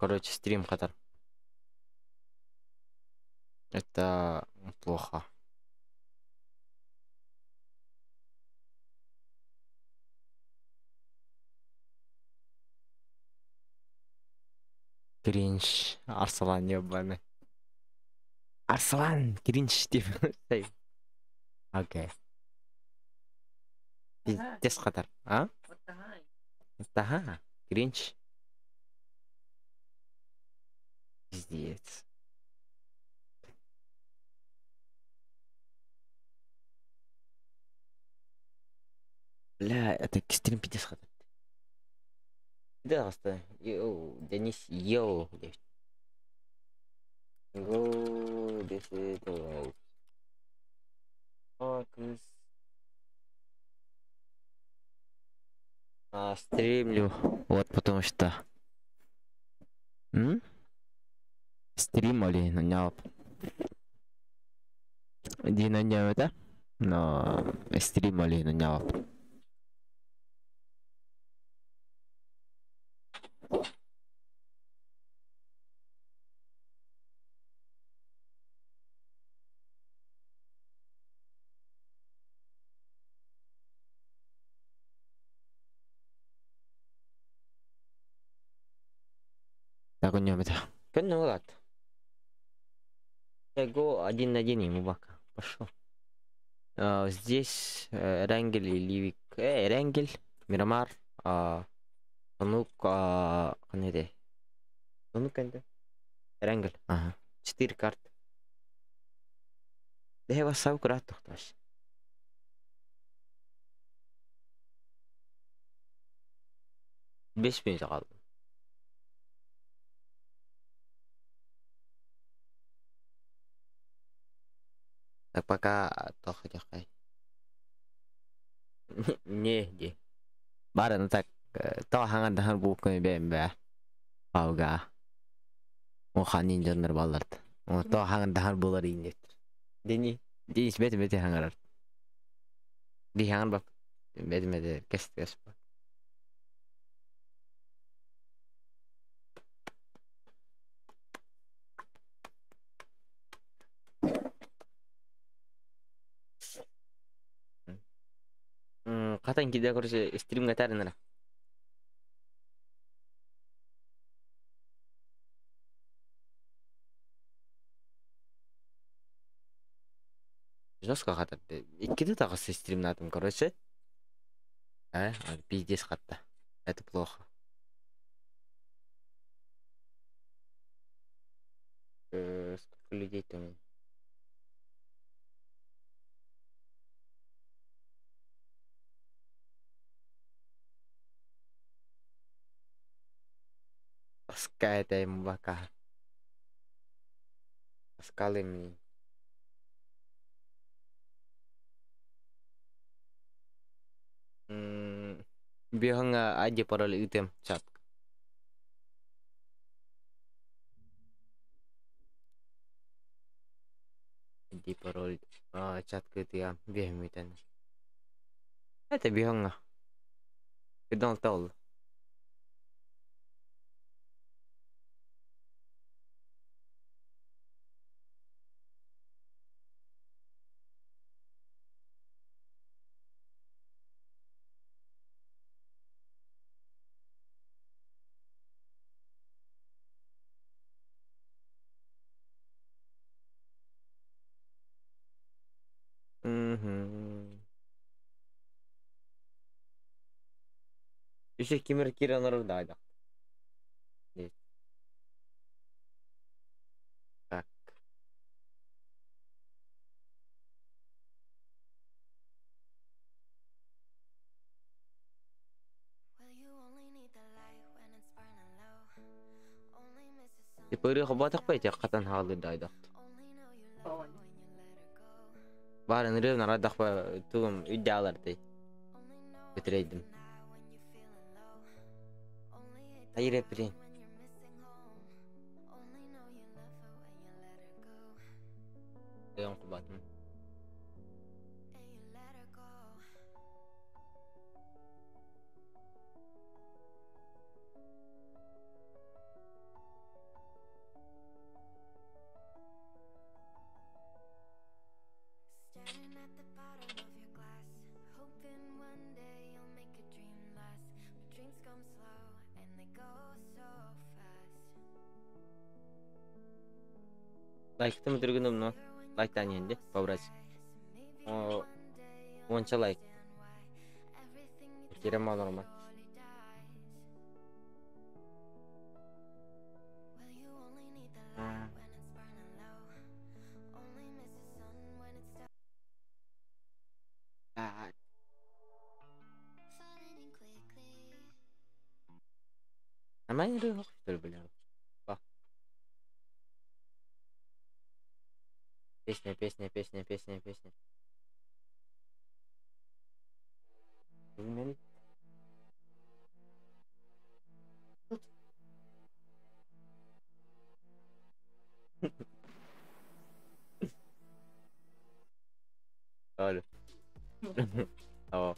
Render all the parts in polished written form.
Короче, стрим хатар. Это плохо. Кринж. Арслан ебаный. Арслан, кринж деп. Окей. Пиздец хатар. А? Ага. Кринж. Пиздец. Бля, это стрим пиздец хатар. Да, Йоу, Денис, йоу. Go, this is the Фокус. Стримлю, вот потому что. М? Стримали, но не Дина не это, но стримали, но не Так у него это. Ну ладно. Я го один на один ему бака. Пошел. Здесь Ренгель и Ливик. Ренгель, Мирамар, Анук, Анук Ренгель. Ага. 4 карты. Да я вас сам крату вообще. 5 минут kaldı. Так пока тохотяхай. Не, не. Бары так то ханган дахан букны бэмбэ. Пауга. О ханин жоннор баллард. О то ханган дахан булар иннет. Дени, Денис бет бет хангарар. Ди ханган бак. Бет бет кес кес. Катан киде короче стримга тарынара. Жестко хатар. Иккиде тагысы стримнатым, короче. Пиздец хатта. Это плохо. Сколько людей там? Тоска это ему бока. Скалы мне. Бегanga aja parole item chat. Di parole chat ke tiam bihamitan. Это бегanga. Кидал тол. Еще кимер кира народа. Так. Типа хобатах пойти, катан халы дайда. Барын рыв нарадах по тугум идеалар ты. Бетрейдим. Hayır при. Leon kubatım. Лайктым үтүргүнүм но. Лайктаан иһинди, по-братски. О, уонча лайк. Кирем нормально. Нормально что ли, бля? Песня, песня, песня, песня, песня. Bilmem. Öyle. Tamam.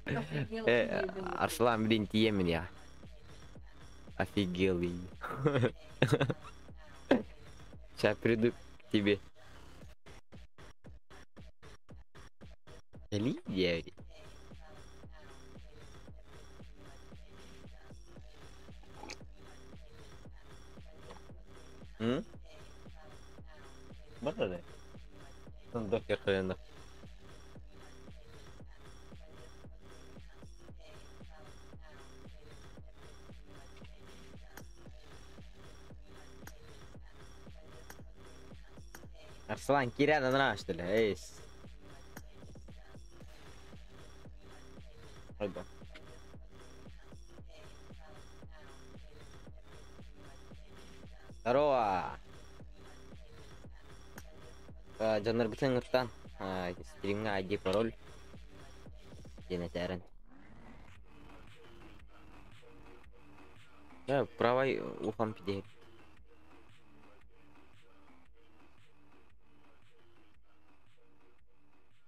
Офигел, ебаный. Арслан, блин, тие меня. Офигел, блин. Сейчас приду к тебе. Лидия. М? Бар да? Доктор хрена. Арслан, Киряна на что ли? Эй. Ойда. Здорово! Дьоннор бүтэн ыртан стримҥа ID пароль диэн этээрэн. Да, правай ухом пидеһит.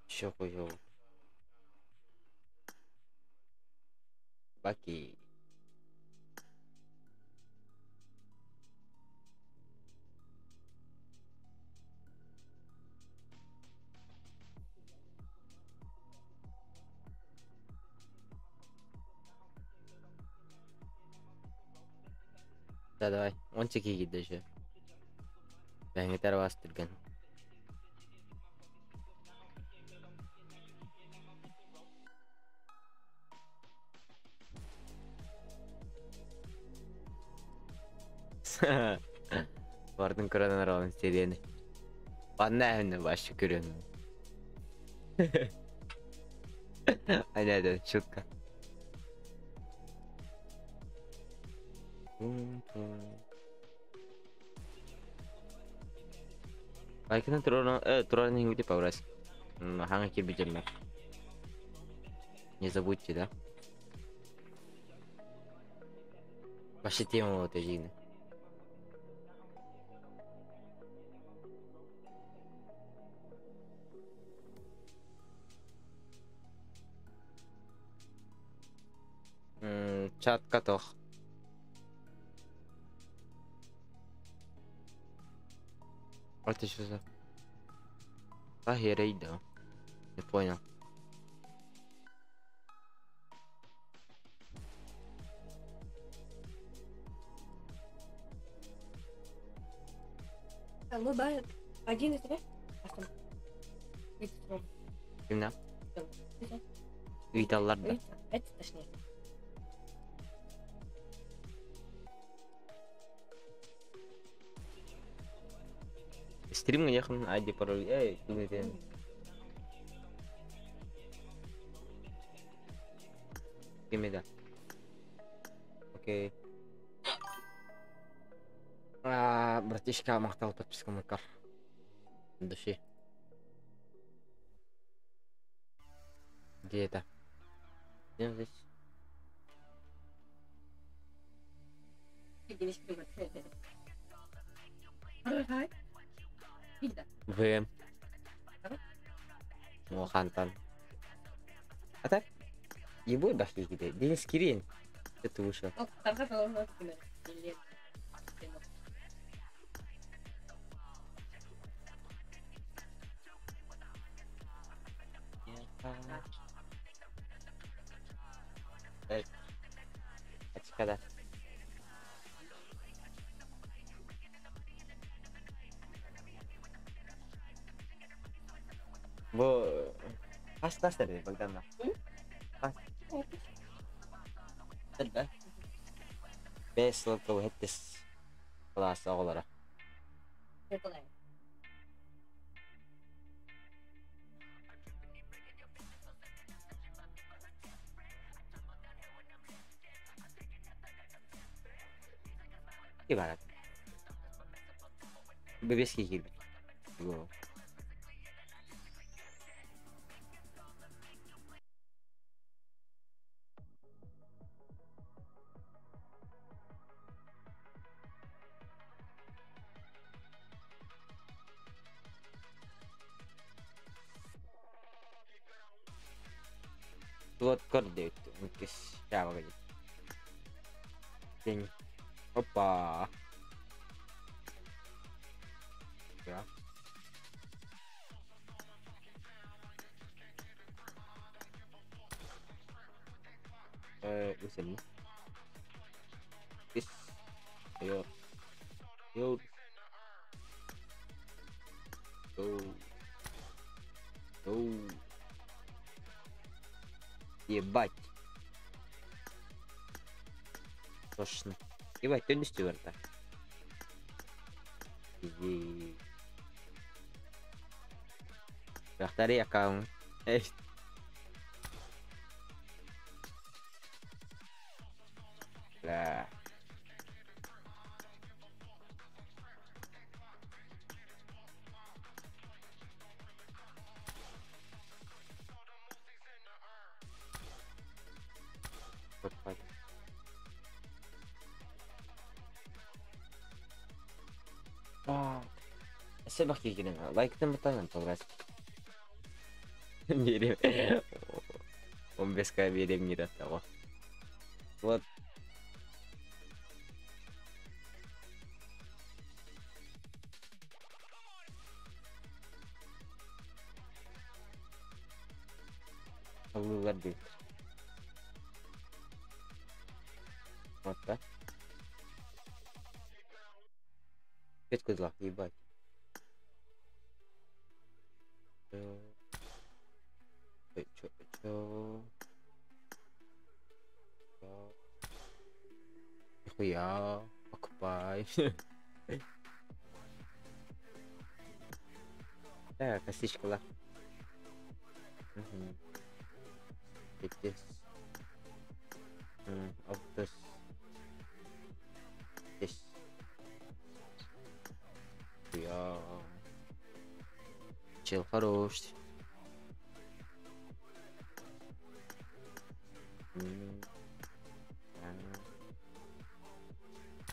Еще хуёво. Баки. Да, давай. Он чеки даже. Бәңгетер бастырган. Бардын көрөн аралын серияны. Банна әһүнне башы көрөн. Айна шутка. Лайкынан туран туран иңди паврас. Хаңа кирбижеммер. Не забудьте, да? Вообще тема вот эжигини. Чатка тох. Это что за... А, да. Не понял. Ну да, один из тебя? Кимнә? Ыйталлар да. Это точнее. Стрим якын ID пароль. Эй, түгел. Кимеде? Окей. А, братишка, мактал подписка макар. Души. Где это? Где здесь? ВМ. О, хантан. А так? Ебой башки где? Денис Кирин. Это вышел. Очкада. Бу хас тастер Богдана. Хас. Да. Бес локо хеттес класс оҕолоро. Gimana? Bebas киирбит. Бу. Вот кордейт. Кис. День. Опа. Да. Listen. This. Yo. Yo. Go. Go. Ебать. Точно. Ебать, ты не Стюарта. Второй аккаунт. Эй. Бля. Себах кигирен. Лайктан бутанан тограс. Берем. 15 берем не того. Вот. Аллылар. Вот так. Пять козлах, ебать. Чё, чё? Нихуя, покупай. Так, косичка, да. Угу. Пиздец. Оптус. Здесь. Хуя. Чел хорош.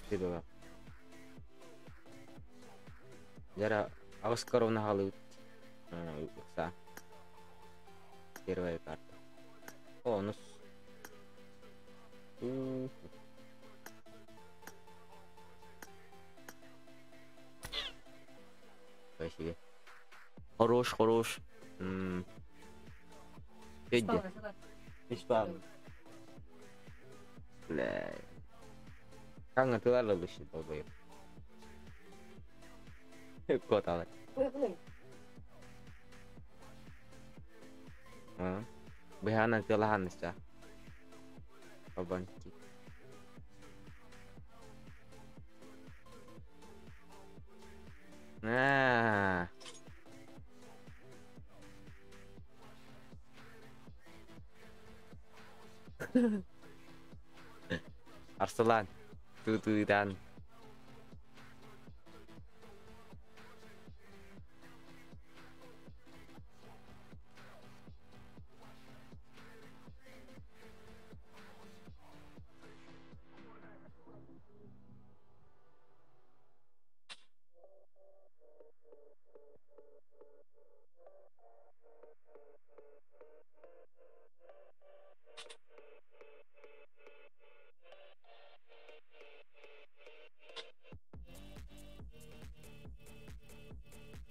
Ты Жара Оскаровна Галут. Первая карта. О, ну. Себе. Хорош, хорош. Где? Испан. Бля. Как ты лучше долбоёб. Кот. Быһаанан тыалаһаанныста. Бабанки. Аа. Арсылан. Ту-ту-дан.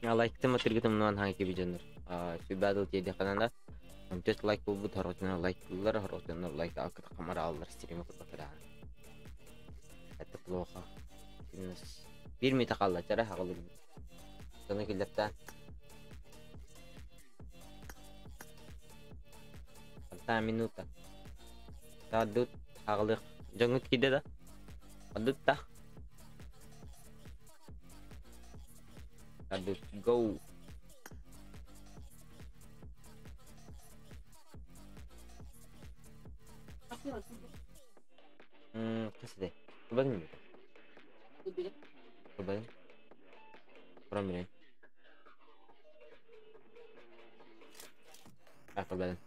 Лайктым атыргытым нуан ханги видеонор. Сүбәдыл тиеде кананда. Төс лайк болбут хоротуна лайк буллар, хоротуна лайк акыт камара аллар стриме кутбатыра. Это плохо. Бир мете қалла, жара хағылыр. Соны келдерта. Одна минута. Тадут хағылық. Жаңыт киде да? Адут та. Адут go. Қасыды. Курбадын ми? Курбадын. Куран билен. А, курбадын.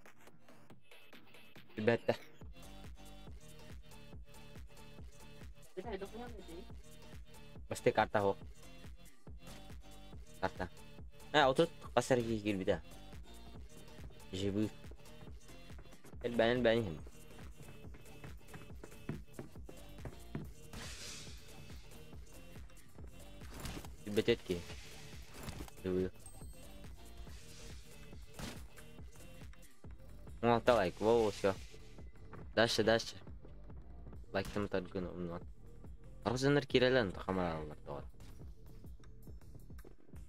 Ребята. Басты карта хо. Карта. А, отут қасар кирбида. Жибы. Элбәнен бәнин. Бететки. Жибы. 16 лайк. Воу, все. Дальше, дальше. Лайктым таргын умнан. Арзаныр кирелен камералар бар.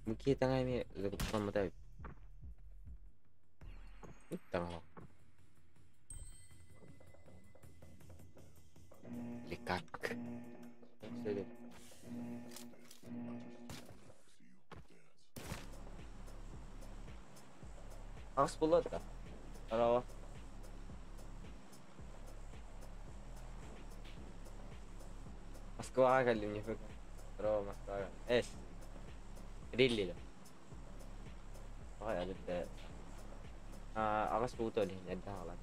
Муки таңайми закупламадай. Таңа. Или как? Ас болады да. Арава. Москваға келдім, нифига. Здорово, Москваға. Эс. Рилли. Ой, әліпті. Ағас бұғыт өлі, әдді ағалан.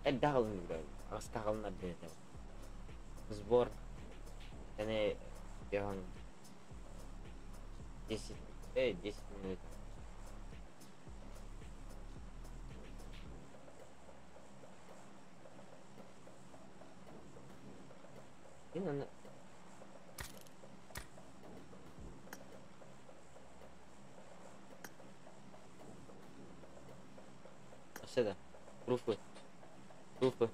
Әдді ағалан біліп, ағас тағалын әдді. Сбор. Және, яғын 10, 10 минут. Блин, она... Пруфы. Пруфы.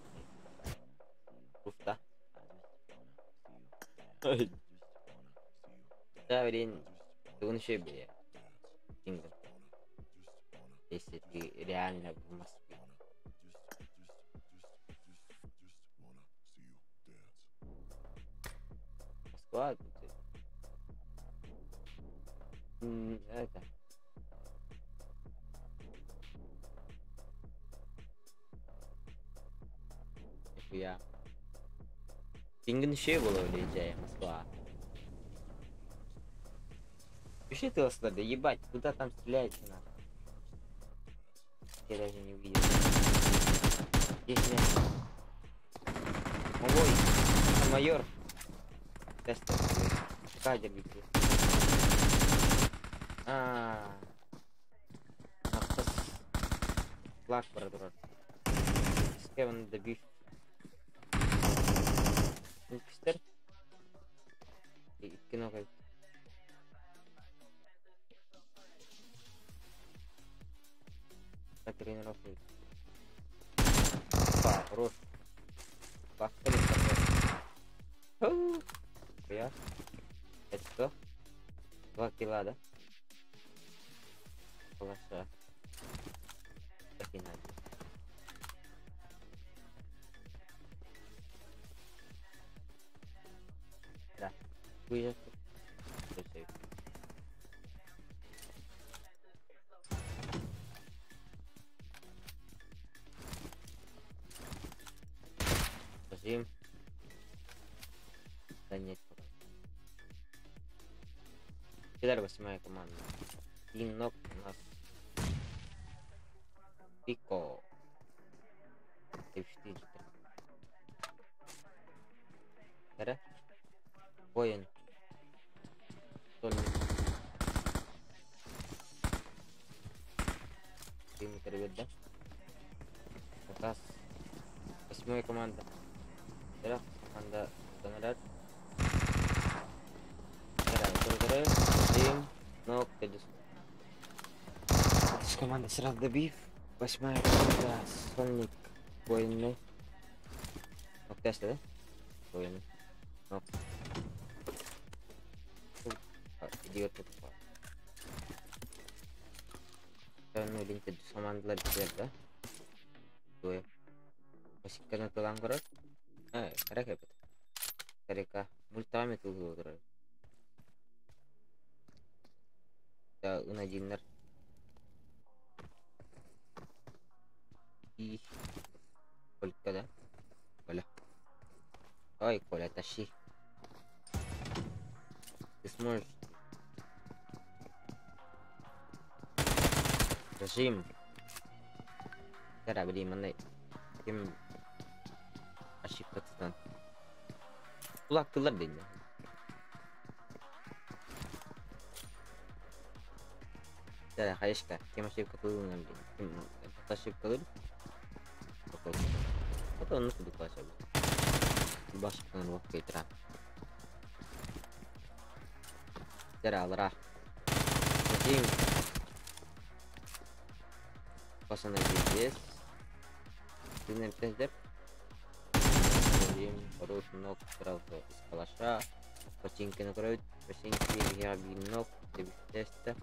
Пруф, да? Да, блин. Ты он еще бе. Если ты реально в Москве. Москва тут. Это. Нихуя. Тингин еще было уезжая, Москва. Вообще ты да ебать, куда там стреляете нахуй? Я даже не увидел. Здесь нет. Ой, майор. Тест. Кадр бити. А. Флаг продурат. Скевен добив. Пистер. И кино как. Тренировку. Опа, хорош. Бахтали. Я. Это что? 2 килла, да? Калаша. Так и надо. Да. Выезжать. Зажим. Да нет. Кидар 8-я команда. Один ног у нас. Пико. 4. Да? Воин. Сольник. 3 метра, да? Как раз 8-я команда. Да, команда Донорат. Команда сразу добив. 8-я команда Сольник. Воины. Нок тест, да? Воины. Нок. Идиот тут. Командалар да? Двое. Басикканы тылан көрөр. Кара кэпит. Карика мультами тылгы отырар. Да, ынадиннар. И Колька, да? Коля. Ой, Коля, тащи. Ты сможешь. Зажим. Кара, блин, манай. Кем ошибкатынан. Улактылар дейм. Да, хаешка. Кем ошибка кылган дейм. Кем ошибка кылыр? Потом ну куду класса. Башканы лох кейтра. Дара, алра. Зажим. Пасана здесь. Ты на тездер. Хороший ног сразу из калаша. Ботинки накроют. Ботинки я ног. Теста.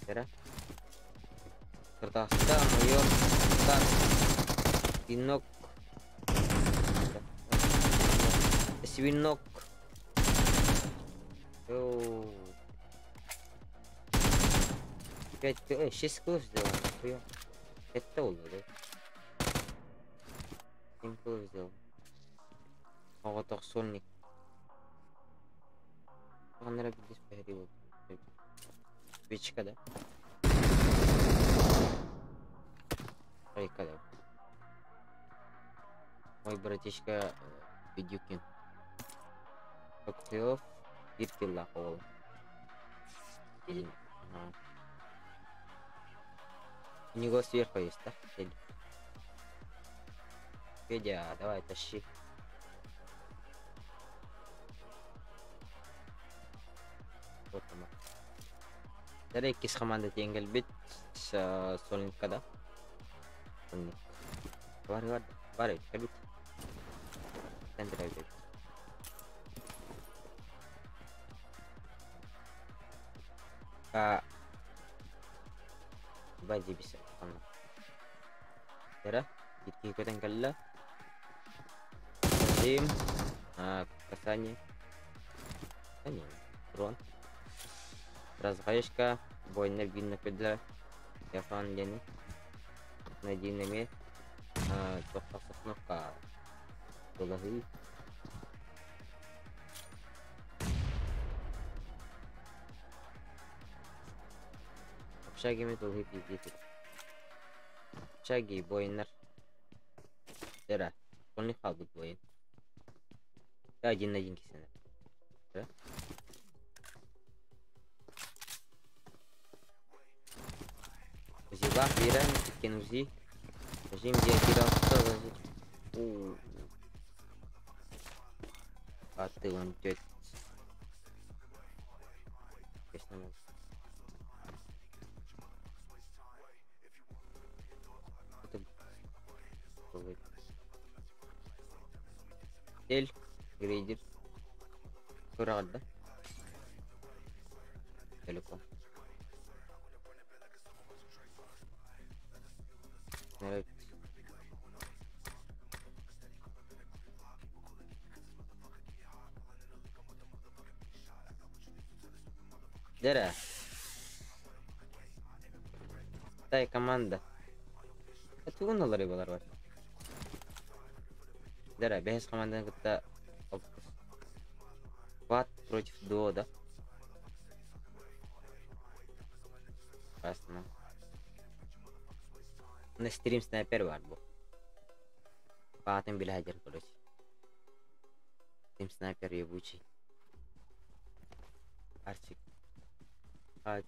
Тера. Картаста, майор, так. Пинок. Свинок. Оу. 5, 6 килов сделал. Нахуя? Это было, да? 7 килов сделал. А вот так сольник. Он, наверное, здесь погорел. Свечка, да? Ай, когда? Мой братишка Педюкин. Коктейлов, Киркила, ол. Ага. У него сверху есть, да? Цель. Федя, давай, тащи. Вот она. Дарей кис команда тенгел бит с Сольника, да? Сольник. Бар, бар, бар, кабит. Центр бит. А бади bisa ана. Тера, итки көтен калла. Тим. А, касание. Касание. Урон. Разгаешка. Бойнер бинна көдла. Яфан дени. Надинеме. Тоқтақсықныққа. Долахи. Общаги ме долхи пиздит. Общаги бойнер. Тера. Он қалбыт бойын. Один на один кисene. Да? Узила, Вира, Кен Узи. Зажим, где Кира, что А ты он теть. Честно. Интел, грейдер. Тураҕар да? Телеком. Дера. Тай команда. Тугун олар болар бар. Дера, бэһис команданы кытта Квад против дуо, да? Ясно. На стрим снайпер бар бу. Баатын билэ короче. Стрим снайпер ебучий. Арчик. А...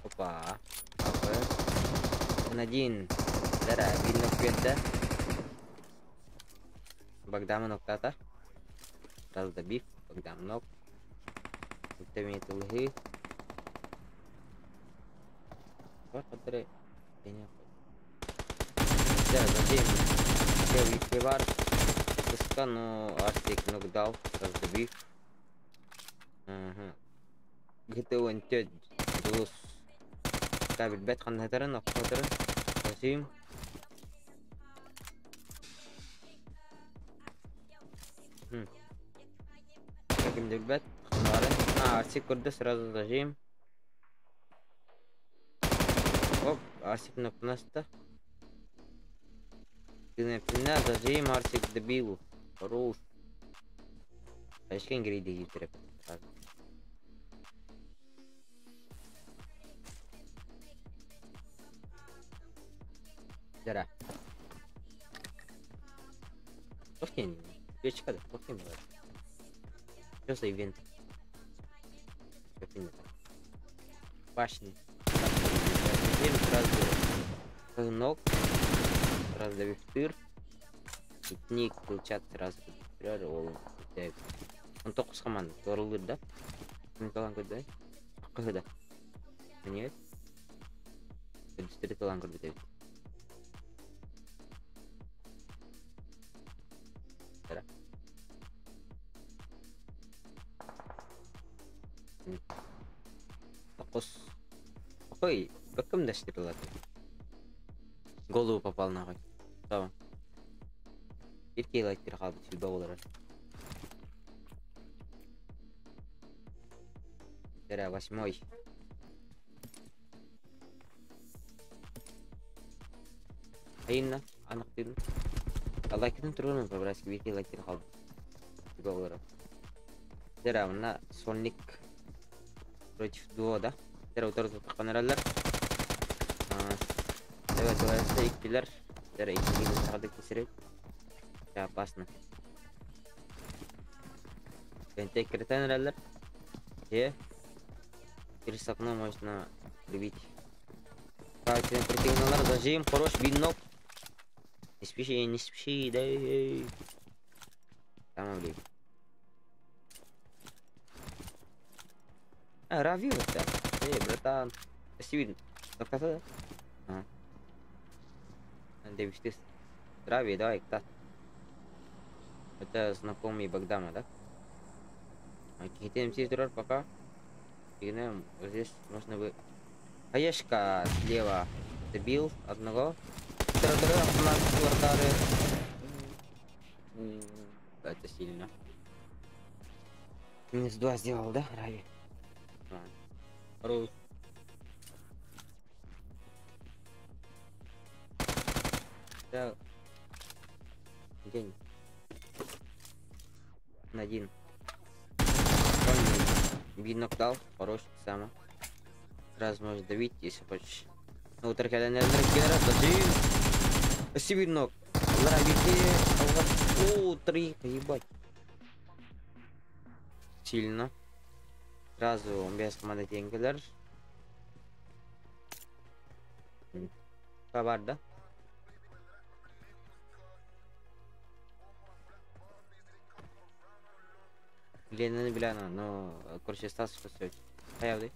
Опа. Один. Дара, видно квета. Богдама ноктата. Раз добив. Богдан ног. Лги. Да, зачем? Первый Пуска, но Арсик ног дал. Раз добив. Ага. ГТО интед. Дулус. Кабель бет ханнатарын, оккотарын. Зачем? Каким дельбет? А, Арсик курды сразу зажим. Оп, Арсик напнаста. Ты на зажим, Арсик добил. Хорош. Ашкен грейди гитреп. Дара. Окей, печка, да, окей, бывает. Что за ивент? Башни. Сразу ног. Сразу добив тыр. Ник получат сразу. Он только с команды. Торылыр, да? Да? Когда? Нет. Ой, каком дашь ты? Голову попал нахуй. Tamam. Bir kere bir kaldı şimdi olarak. Дара, восьмой. Айына, анық дедім. Лайкын тұрғанын по-братски bir kere bir kaldı. Gibi olarak. Дара, мына Соник против дуо, да? Дара, утары тұтқан Давай, давай, иккилер. Дара, икки сағады кесірек. Я опасно. Пентек кретен. Через окно можно любить. Противный зажим, хорош, винок. Не спеши, не спеши, дай. Там, блин. А, Рави вот так. Эй, братан. Спасибо. Да? А. Надеюсь, ты. Рави, давай, кто? Это знакомый Богдана, да? Окей, ты пока. Вот здесь можно бы... Хаешка слева добил одного. Это сильно. Минус 2 сделал, да, Рави? Хорош. Так. День. Один. Бинок дал, хорош, само. Сразу можешь давить, если хочешь. Ну, только я не Спасибо, бинок. О, 3, ебать. Сильно. Сразу без команды деньги. Кабар, да? Лена не бляна, но короче, остался что все. Хаявды.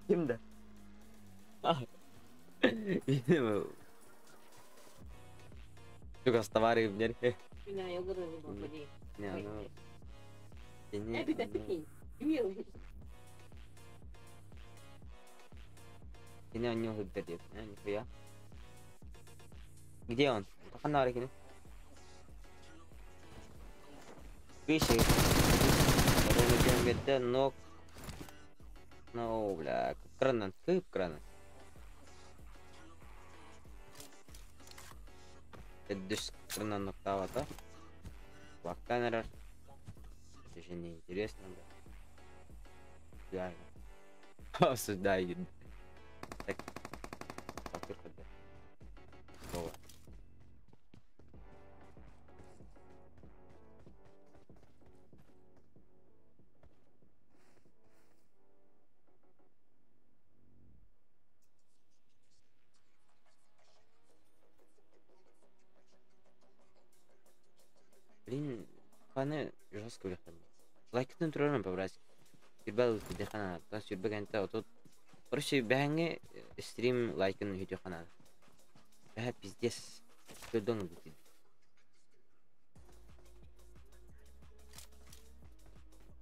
Kimdi? Чугас товары бнер. Не, ну... Кини... Кини онньуу сылдьар диэт. Нихуя. Где он? Ханна баар кини? Вещи. Биэрдэ, нок. Ну, бля, кыранан, кып-кыранан. Төрдүс кыранан ноктаабата. Бактан эрэр. Это же не интересно, бля. Реально. Сюда иди. Так. Папир хода. Вова. Блин, паны жестко улехтем. Лайктын турарым по-братски. Сүрбэ ылыты хана, та сүрбэ кэнтэ отут. Короче, бэһэҥҥи стрим лайкын үтү хана. Бэһэ пиздец. Көдөн бутин.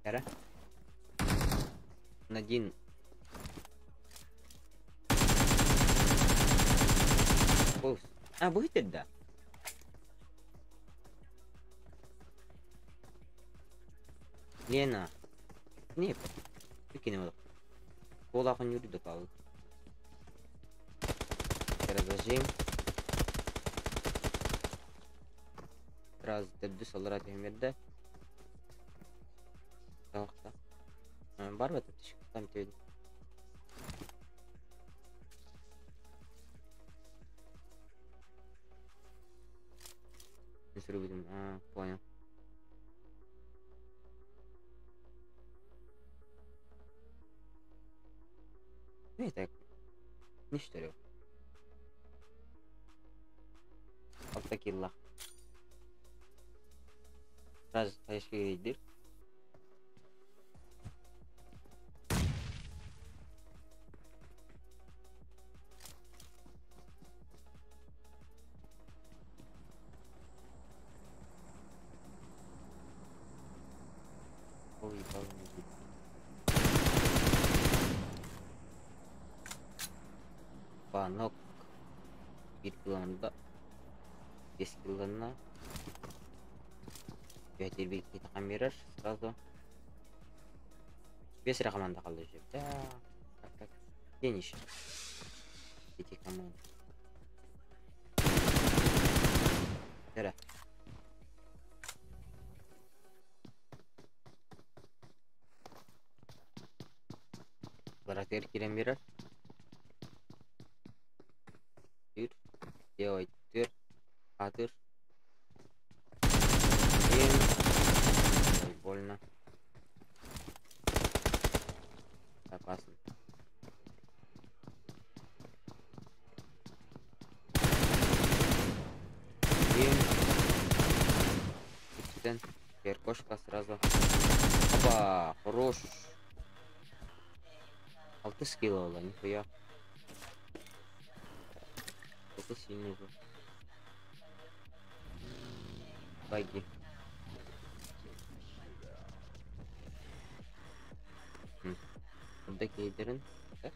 Эра? Надин. Бус. А, будет да? Лена. Не, выкинем. Полахан юри докал. Зажим. Раз төрдүс аллара түһүмерде. Тоқта. Бар ба там төйді. Будем. А, понял. Ну и так. Не что ли? Алта килла. Раз ташки. Ой, Панок. 1 килонда. 5 килона. 5 камераш сразу. Бес команда қалды же. Да, как так? Где еще? Эти команды. Эра. Баратер кирен берер. Түр. Делай түр. Атыр. Ой, больно. Опасно. Один. Теперь кошка сразу. Опа, хорош. Алты скилла, нихуя. Это сильный был. Баги. Куда кейдерин? Так?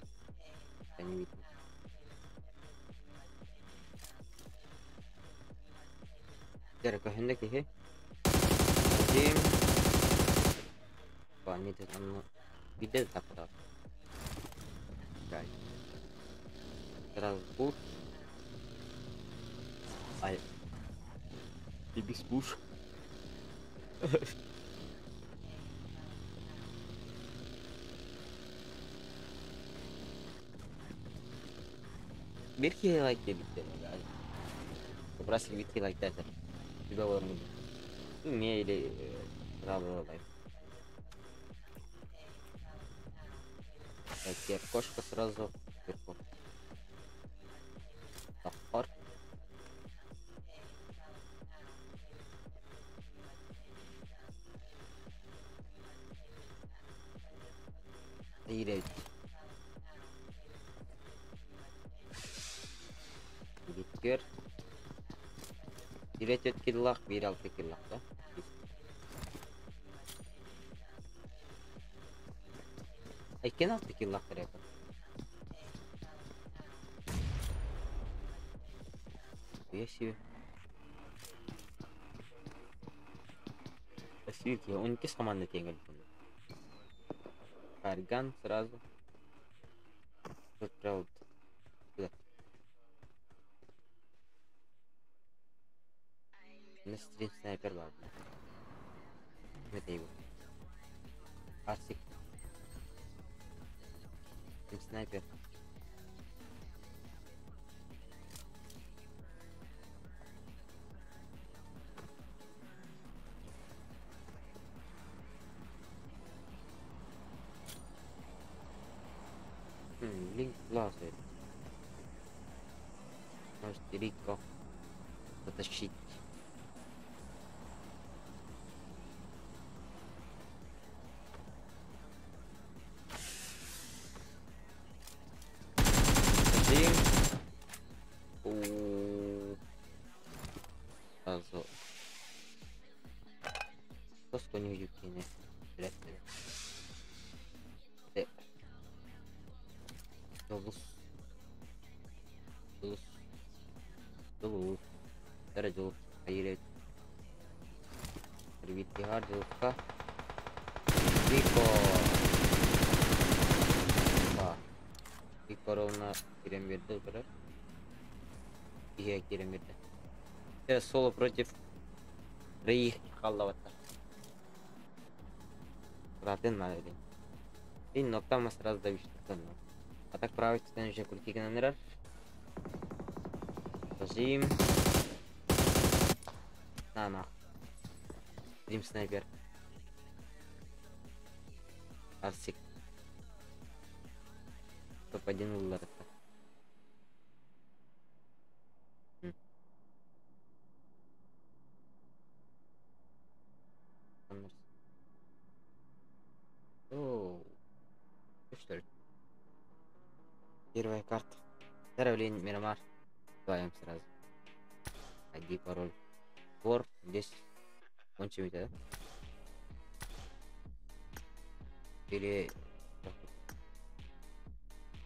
Это не видно. Дерек, а хенде кихи? Один. Ба, не оно. Где так вот? Сразу пуш. Ай. И без пуш. Bir like dedik yani. Burası bir like derler. Bir var mı? Niye ile лайк. Так, теперь кошка сразу сверху. Топор. Биирэ түөрт киллаах, биир алта киллаах да? Иккиэн алта киллаахтар этэ. Я себе. Спасибо. Он кис команда теңгел. Карган сразу. Тут правда. Куда? На стрим снайпер ладно. Это его. Арсик. Стрим снайпер. Link лазер. Может, Рико потащить. Один. У. Сразу. Просто не юкины. Дулус. Дулус. Дулус. Дара Дулус. Айрет. Привет, Дулуска. Вико. Вико ровно кирен берді бір. Иге кирен берді. Соло против троих қалдаватта. Ратын надо. И ноктама сразу давишь. А так правый стороны уже крутики номера. Зажим. На нах. Дрим снайпер. Арсик. Топ-1 улар. Оу. Что ли? Первая карта. Здоровление, Мирамар. Вдвоем сразу. Один пароль. Вор здесь. Кончим да? Или...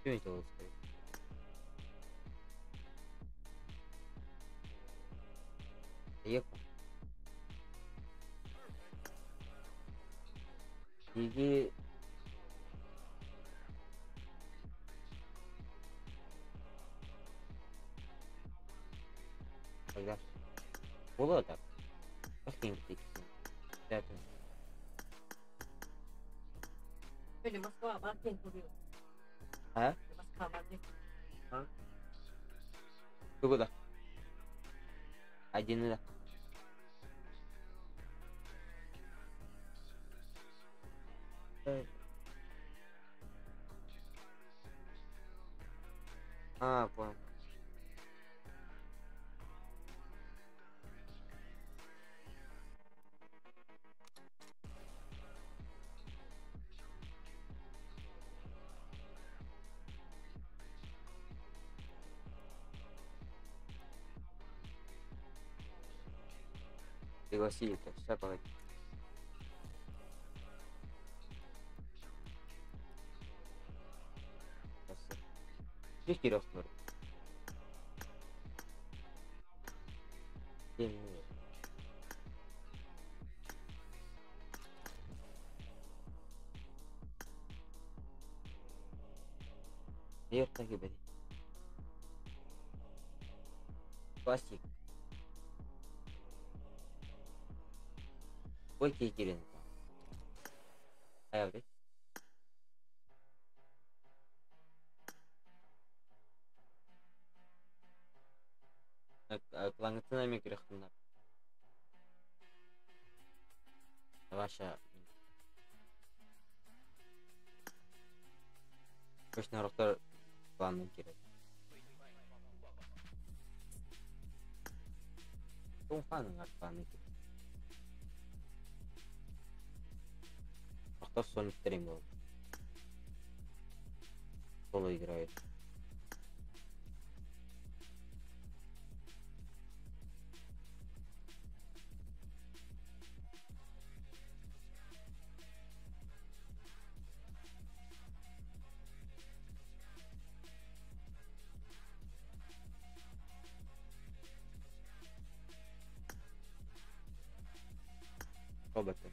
Что это было сказать? Ехал. Иди. Когда? Было так? Москва, Мартин купил. А? Москва, Мартин. А? Ты куда? Один, да. А, понял. Пригласили, так, сейчас погоди. Кирилл смотрит. Так и бери. Классик. Ой, Кирилл. А я блядь. Планетына микрохтунар. Ваша. Көшін ұрықтар планын керек. Туңфаның планы керек. Ұрықтар Сониктер ең болды. Соло играет. Роботы.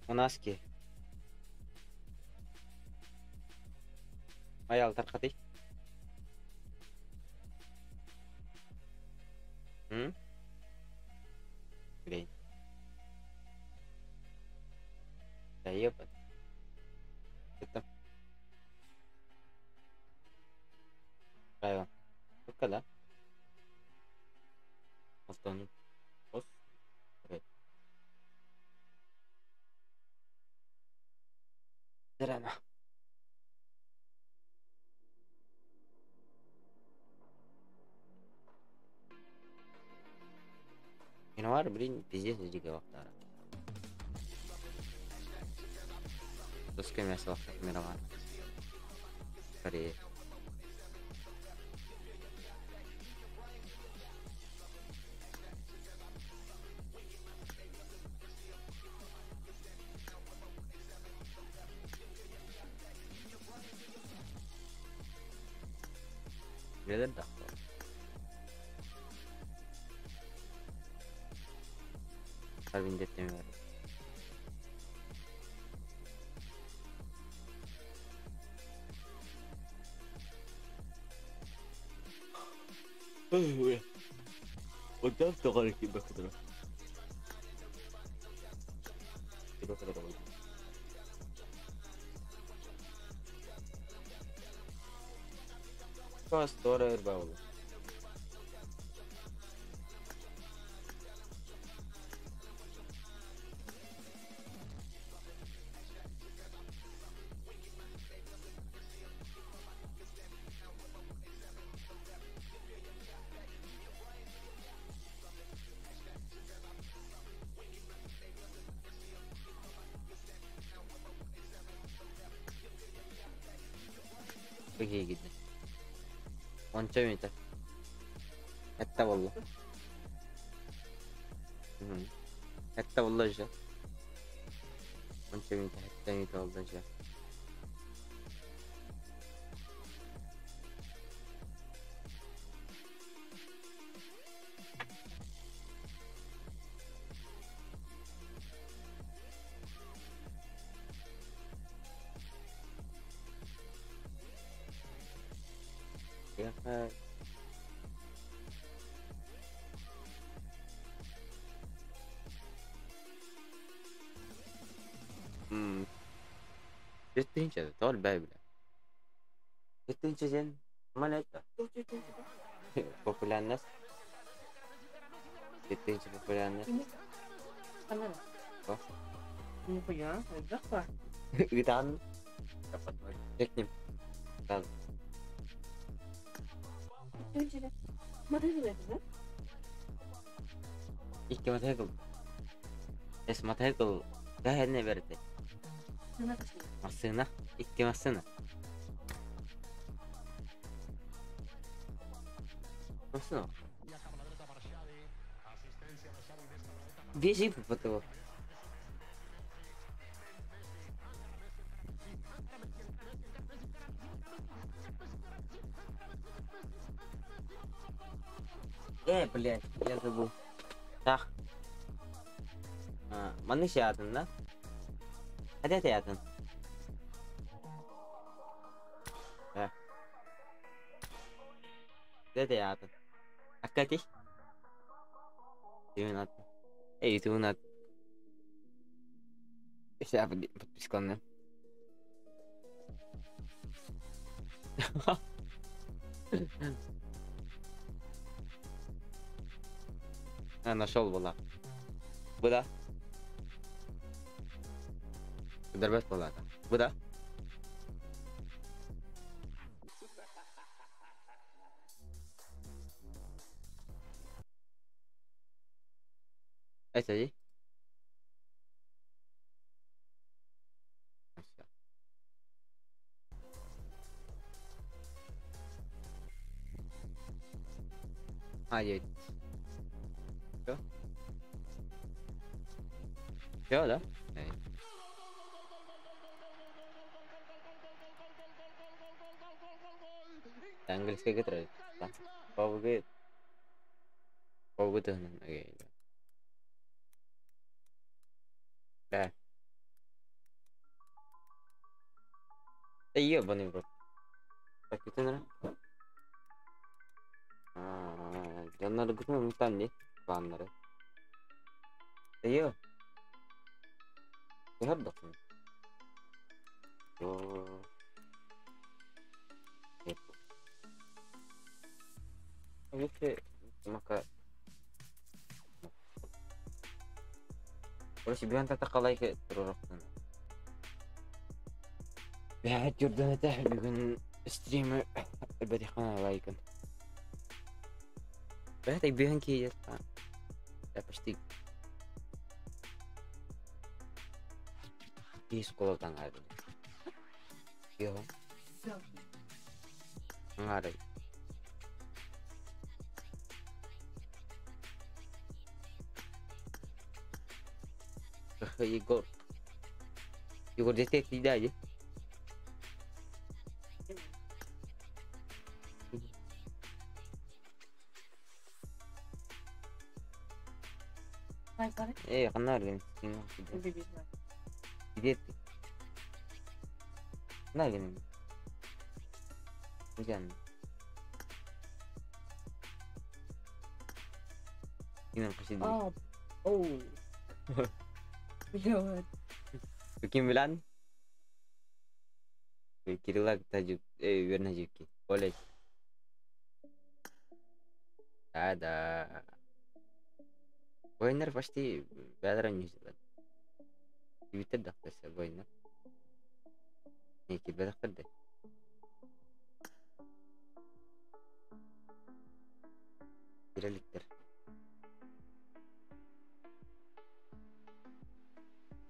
У нас ки. Аял таркатый. М? Блин. Да ебать. Это. Правило. Только да. Автон. Пос. Рано. Январь, блин, пиздец, дига вахтара. С кем я мировар. Скорее. Neden да? Kalbin demiyorum. قدام تغير كيف بخضرة كيف بخضرة. Pastora Herbal. Çok iyi gitti. 10 metre. Hatta والله. حتى والله جا. 10 metre حتى metre والله جا. يا أخي. 1.5 тоҕо элбээ 1.5 диэн малета популярность 1.5 популярность. О. Нихуя, элбэх Ыытаан Техним. Сразу. Мотоцикл да? Икки мотоцикл. Эс мотоцикл гаһэнне берди. Массыына. Икки массыына. Массыына. Бежи по Блядь, я забыл. Так. Манны атын, да? Hadi hadi атын. Да. Hadi атын. Аккати. Тюн атын. Эй, тюн атын. Сейчас подписка. А, нашел была. Буда. Дербес была. Буда. Это и? А, есть. Все? Все, да? Английский гитара. Паугы. Паугы Да. Да ебаный в рот. Так, это наверное. Дьонноргутун умтан дии планнары. Эйо. Түһэр дохун. Оо. Maka. Короче, бүгүн татакалай туророхтун. Бэйэт юрдан этэ бүгүн стримы элбэтиххана лайкын. Бэйэт бүгүн киирэр. Я почти школатан аайбын. Йо. Аңарай. Егор. Егор, здесь ты да, иди. Эй, ханна Где ты? На гэн. Где? Посиди. Оу. Блядь. Каким билан? Кирилла тажып, верно жипки. Олесь. Да, да. Воиннар почти бәдра не взяла. Твиттер дақтаса воиннар. Не кирбе дақтар. Киреликтер.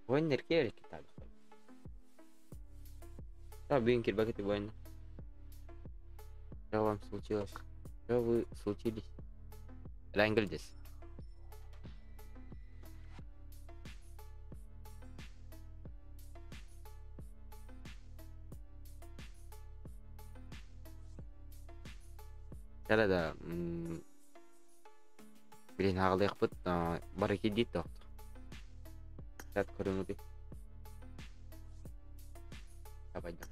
Воиннар кирелик китабы. Да, блин, кирбак это. Что вам случилось? Что вы случились? Рангельдес. Да, блин, аҕалыахпыт бары кидит тоқты. Сәт көрүңүтү. Давай, да.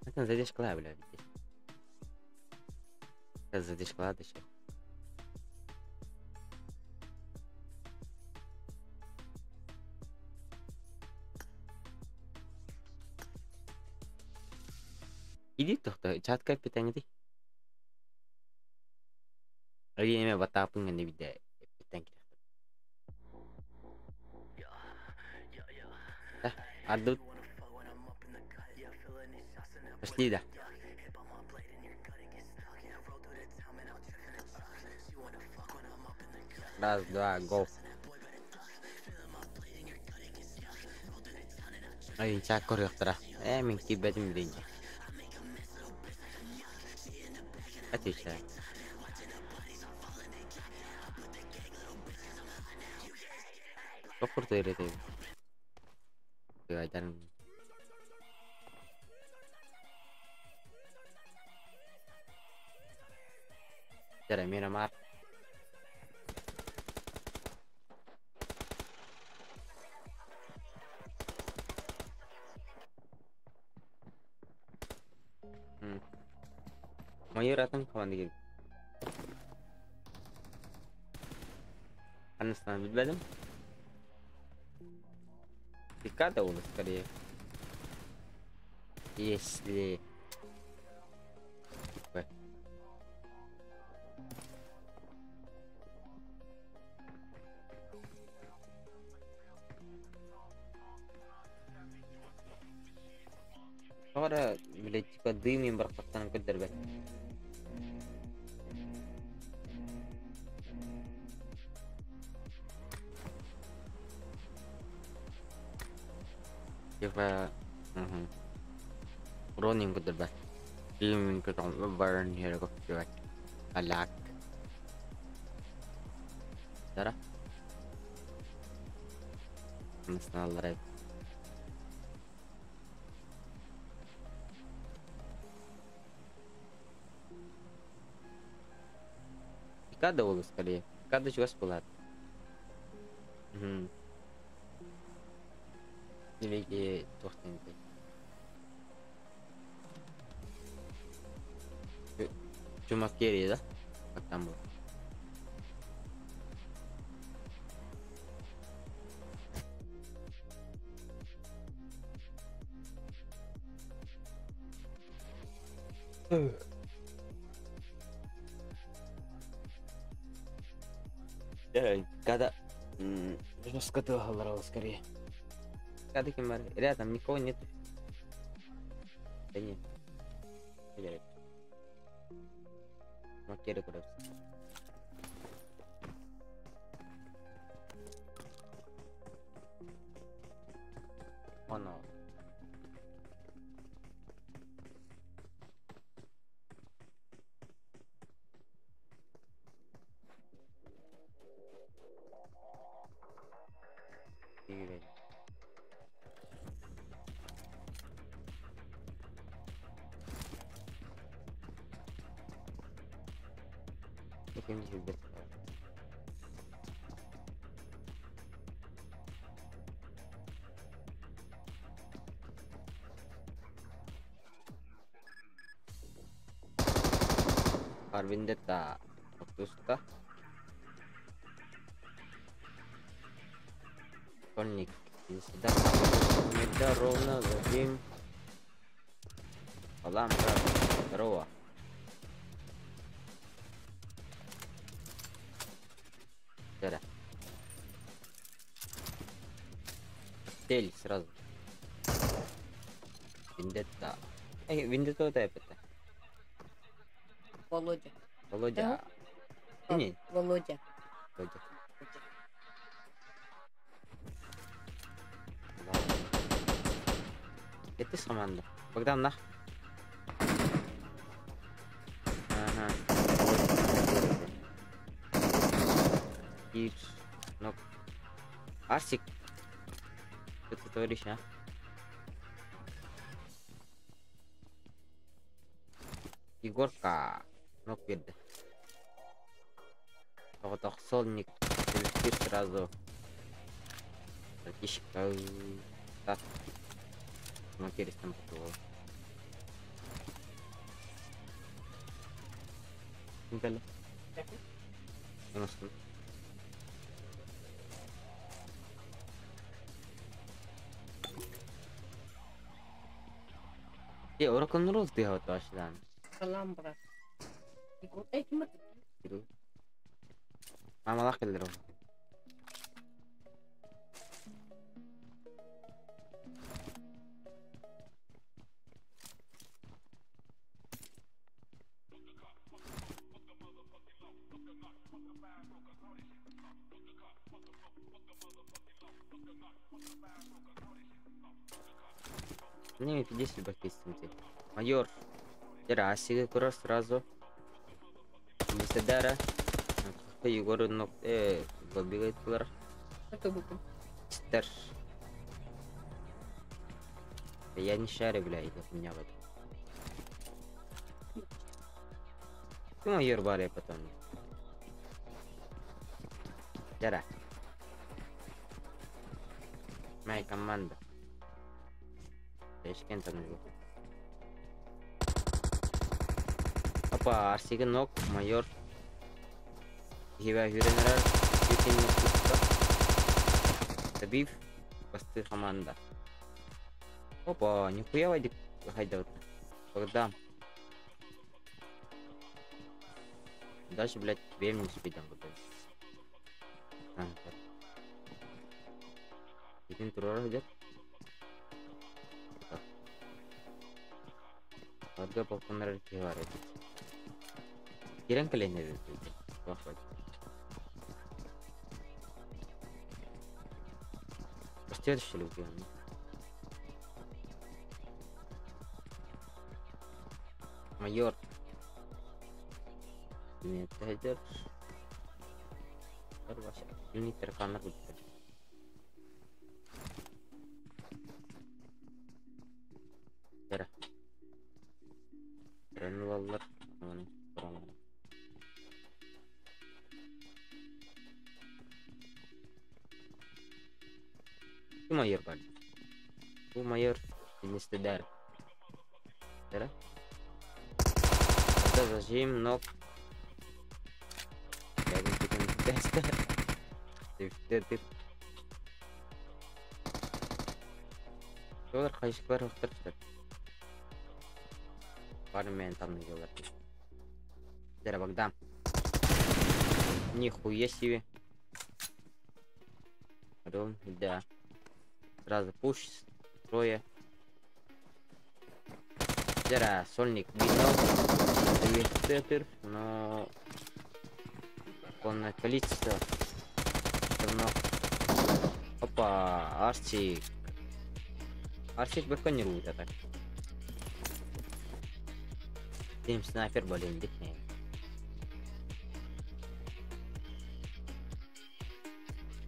Это задержка, бля, здесь. Это задержка еще. Иди тохто, чатка питание. Эме батапын гэнэ бидэ питан Да, ардут. Пошли, да. Раз, два, го. Ай, чак көрөктара. Мен кибетим дейин. Отвечаю. Курту иретейм. Айдарым. Жара Мирамар. Майор атын команда. Анысынан билбедим. Пикада у нас скорее. Если... Б. Ора, блядь, типа дым им бархаттан көдөрбөт. Типа... Угу. Ронин көдөрбөт. Дым көтөн барн here көптүбөт. Алак. Дара. Мысналар. Пикада ол скорее. Пикада чугас булат. Угу. Демеки тоқтен Чумакери, да? Как там было? Когда жестко ты скорее. Когда кем рядом никого нет. Да нет. Макеры куда. Оно. Vendetta Ottusta. Школьник сюда. Меда ровно, затем. Салам, брат. Здорово. Да. Цель сразу. Вендетта. Эй, Вендетта это. Володя. Володя. Да? Не. Володя. Володя. Это с команда. Богдан, нах. Ага. И ну. Арсик. Что ты творишь, а? Егорка. Ну, перед. Вот солник сразу. Братишка. Так. Материс там попробовал. Далее. У нас тут. Е, рок-н-ролл ты готовишь, да? Салам, брат. Мама лах келдер. Не, 50 бакистимте. Майор. Терасига курор сразу. Беседара. Егор нок бегает кулар. Стер. Я не шарю, бля, идет меня в этом. Ты майор баре потом. Тера. Моя команда. Ташкент там живу. Опа, Арсига нок, майор. Гиба Юренера, Табив. Бастыыр команда. Опа, нихуя Вадик хайдабыт. Богдан. Дальше, блядь, время не успеть там готовить. Итин турара идет. Арга балконнар киһи бар эбит. Кирен кэлэн эбит. Следующий любви. Майор. Методер. Тарканар Ренлаллар. Бу майор бар. Бу майор Инистедар. Да? Это зажим, ног. Олар хайшыклар оқтыр түседі. Бармен там наделал. Здорово, Богдан. Нихуя себе. Да. Сразу пуш. Трое. Зера, сольник видно. Но полное количество. Давно. Опа, Арчик. Арчик баконирует это. Тим снайпер болен дикнейм.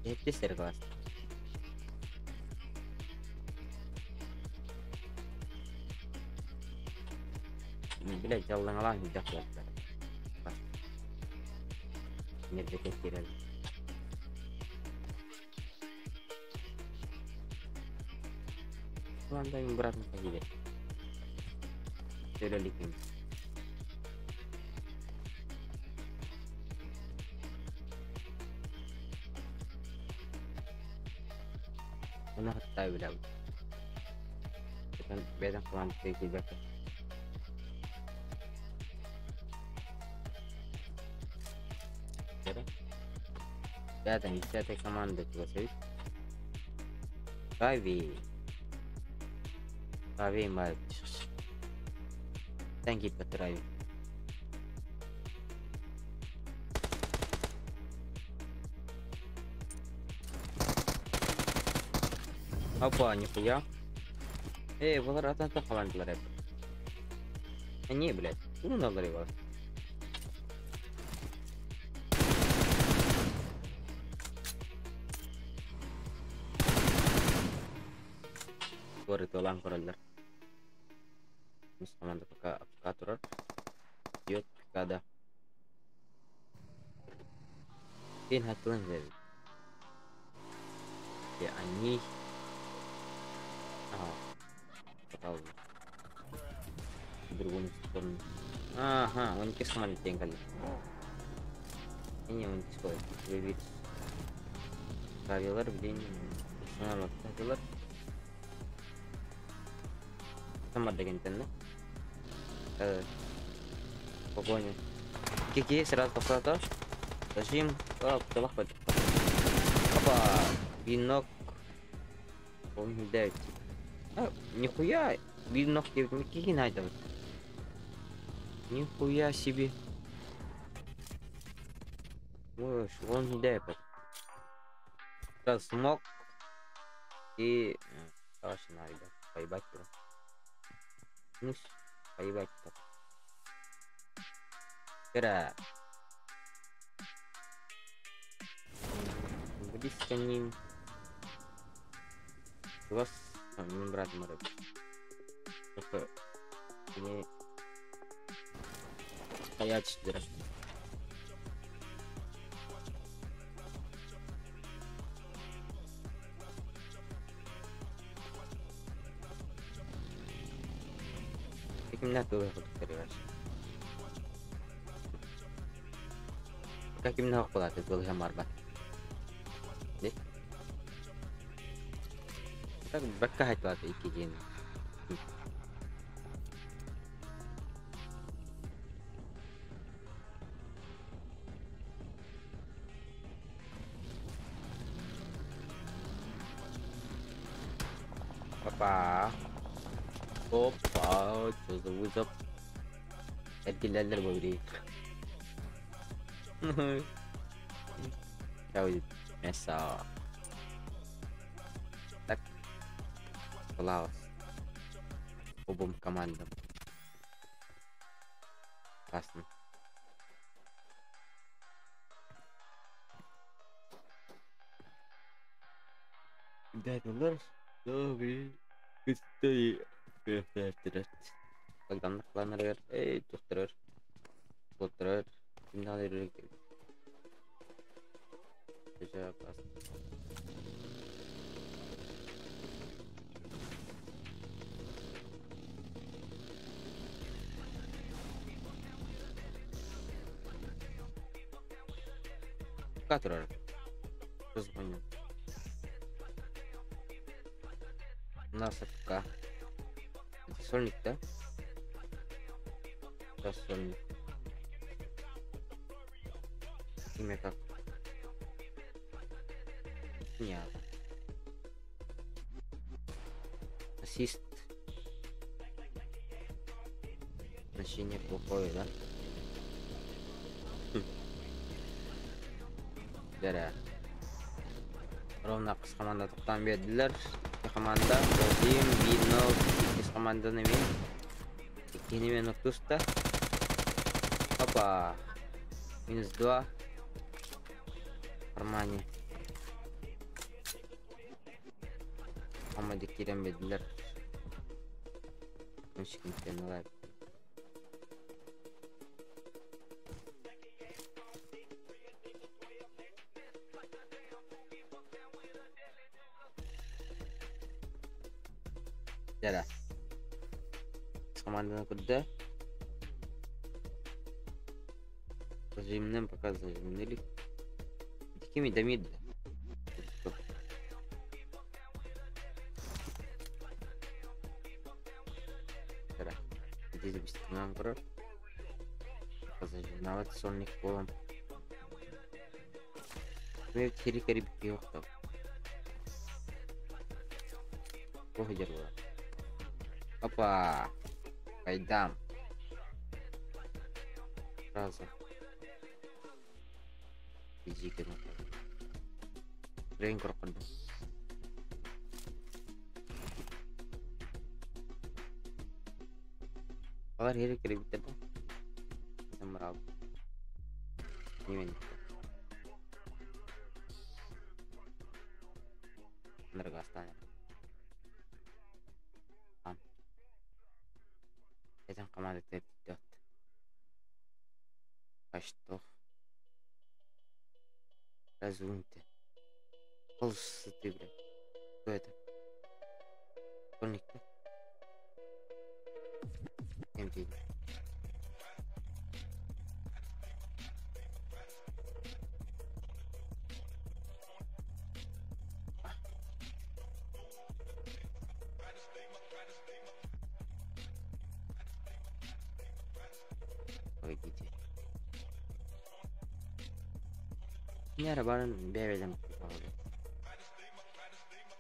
Hep класс. Блять, аллаң жакла. Нерде кирел. Ладно, им обратно погибет. Төлөлүкүм. Оны хатта билем. Беден кылан килбек. Пятая, десятая команда чего Рави. Рави мать. Thank you, Рави. Опа, нихуя. Эй, бұлар атан командалар еп. Не, блядь, ну надо его. Горы толан короллар. Команда пока пока турар. Идет пока да. Фин хатлын же. И они. Ага. Попал в другую сторону. Ага, он не команды деньгали. Не, он не Вывид. Правилар в день. Правилар. Там дегентен, да? Погоня. Кики, сразу повтор. Зажим. Оп, Опа, винок. Он 9. А, нихуя, винок кики найдем. Нихуя себе. Ой, он не дает. Сразу смог. И... Короче, надо, поебать его. Ну, поебать так. Вчера. Близко ним. У вас брат мой. Только не стоять дыра. Кимнәт было Как именно хакулаты был марба. Так, бакка хайтылаты икки день. Опа. Опа, что за вызов? Эргиллэллэр бу. Мясо. Так. Класс. Обом командам. Классно. Да, добрый. Богдан кланнар, эй, тухтырыр. Туттырыр. Кимден алыр. Классно. Которая? Позвонил. У нас АФК. Это сольник, да? Да, сольник. Имя как? Нет. Ассист. Значение плохое, да? Дәрә. Ровно кыс команда тоқтан бердилер. Команда Вадим, Бинов, икки команданы мен. Иккини мен уктуста. Опа. Минус 2. В кармане. Команда кирен бердилер. Алайып. Дәрә. Команданы куда? Зажимнем пока зажимнили. Такими дамид. Дәрә. Здесь быстро корор. Зажимнават сольник полом. Мы терри бьёхтов. Плохо держала. Опа! Пайдам. Сразу. Иди-ка на Рейн крокодил. Алар хери кире битер да. Самрал. Немен. Ныргастан. Этен команда идет. А что? Разумте. Ползы ты, блядь. Кто это? Школьник, да? МТ. Погодите. Не баран бэбэдэн.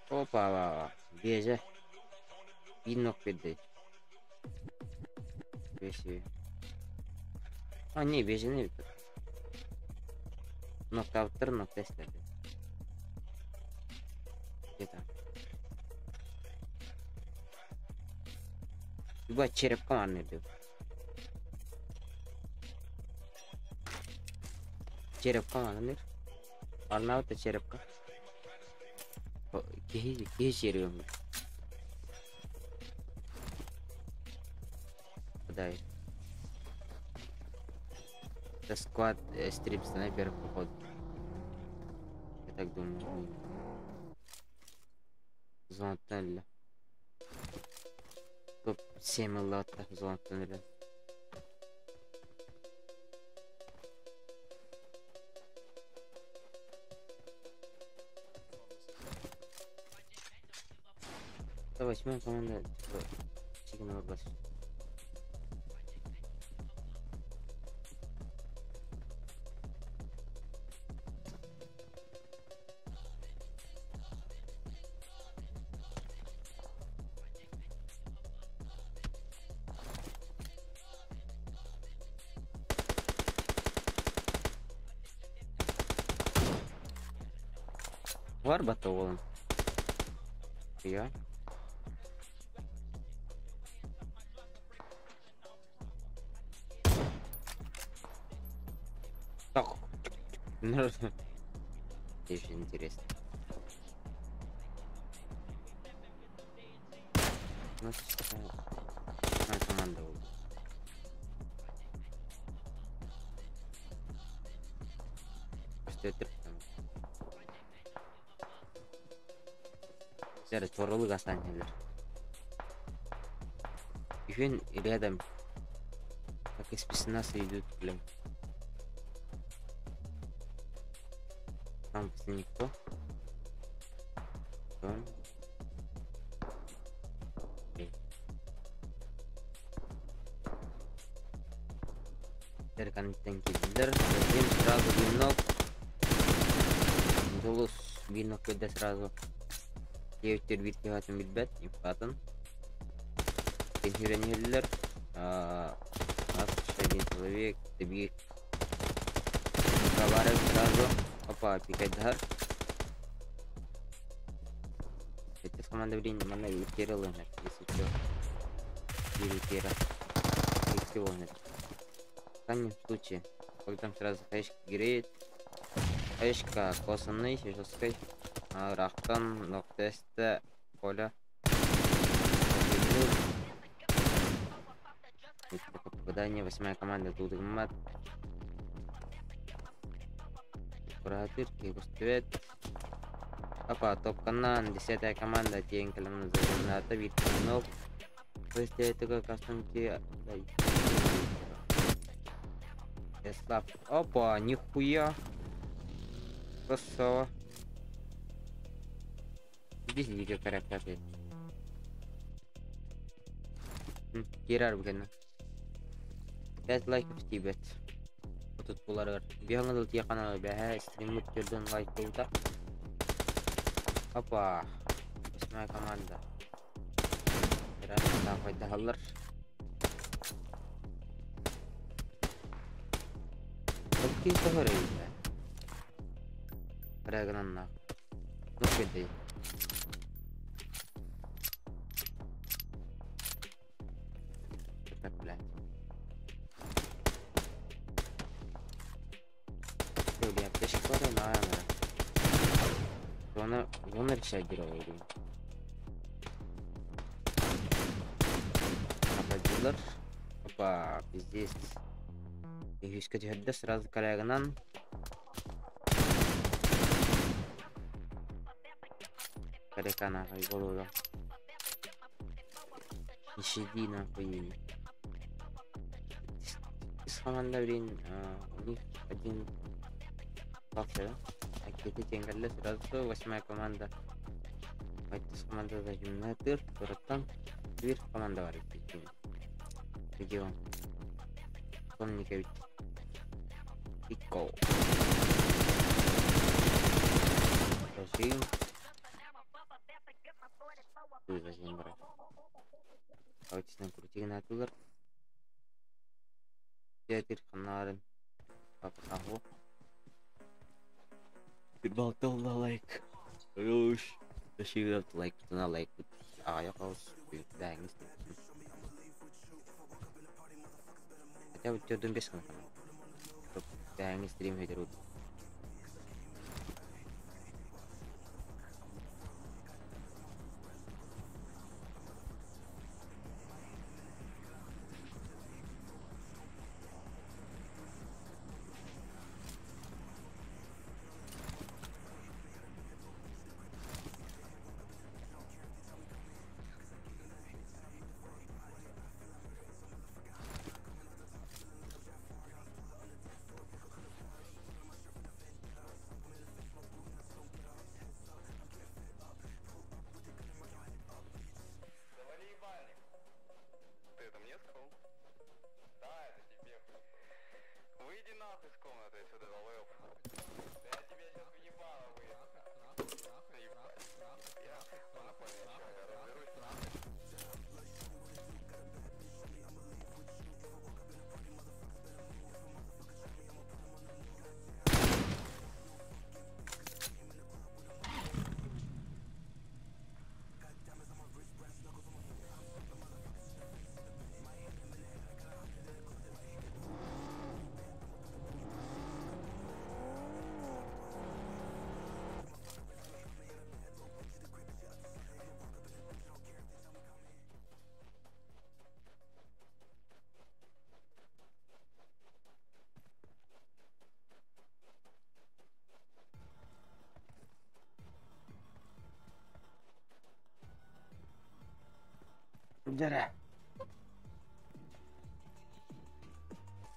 Опа, беже. Бинок беды. Беси. А, не, беже не бит. Нокаутер, ноктестер. Где там? Люба черепка манны бил. Черепка манны. Арнаута черепка. Кихи череп. Подай. Это склад стрип снайпер походу. Я так думаю. Зона туннеля. Топ-7 лата зона туннеля. Восьмая команда Сигнал бас. Var batı oğlum. Ya. Так. Очень интересно. У нас команда была. Просто это Чоролук останется. Еще рядом, как из спецназа идут, блин. Там никто. Там. Затем сразу винок. Голос винок когда сразу. Девять bir kağıtın bilbet infatın. Пенсионерлер, один человек, добить товары сразу. Опа, пикать. Это команда, блин, mana утеряла, если что. Или утера. В крайнем случае, когда там сразу хаешка греет. Хаешка косанный, жесткой. Рахтан, ноктесте, Коля. Попадание, восьмая команда, тут мат. Куратырки, густвет. Опа, топ-канан, 10-я команда, тень калам загната, вид ног. То есть это как кастомки. Слав. Опа, нихуя. Красава. Здесь дико характер. Кирар бугена. 5 лайков тебе. Вот тут булар. Бегал тия канал бэхэ стримут жерден лайк болду. Опа. Восьмая команда. Пайдалар. Какие товары? Прягнанна. Ну кеди. Так, блядь. Блядь, аптечка на. Он решает героя. Опа, пиздец. Юська сразу коллегнан. Карека нахуй голову. Не щади нахуй. Из команды, блин, у них один остался, да? А где-то деньги сразу восьмая команда. С команда зажимная тыр, там дверь команда варит. Где он? Он не говорит. Пикол. Зажим. Зажим, брат. Давайте накрути на тулар. Театр ханарын. Папа того. Болтал лайк. Хорош. Зашивет лайк, на лайк. А я хаос. Да, не знаю. Хотя бы тебе без канала. Да, не стрим ведут. Дьэрэ.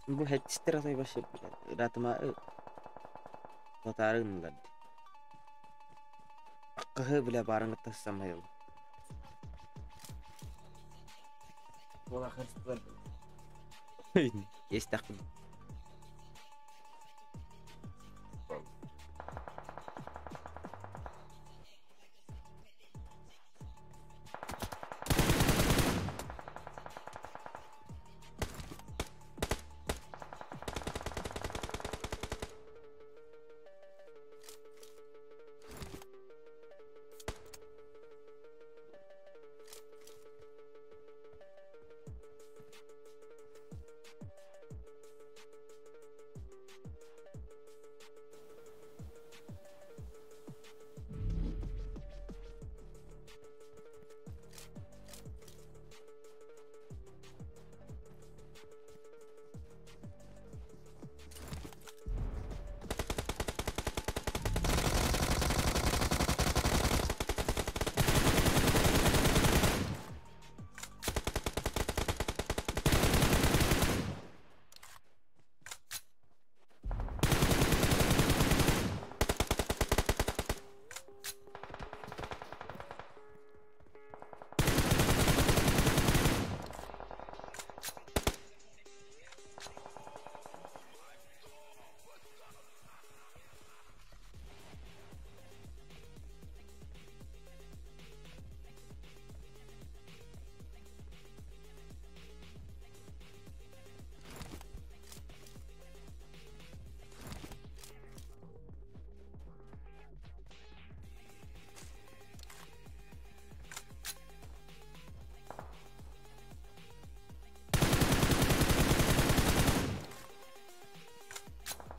Бу хэттистэр атай башы ыраатыма татаары гыннылар дии. Аккаһы билэ баарын кытта самайыл. Буола хырыстылар. Естэхпин.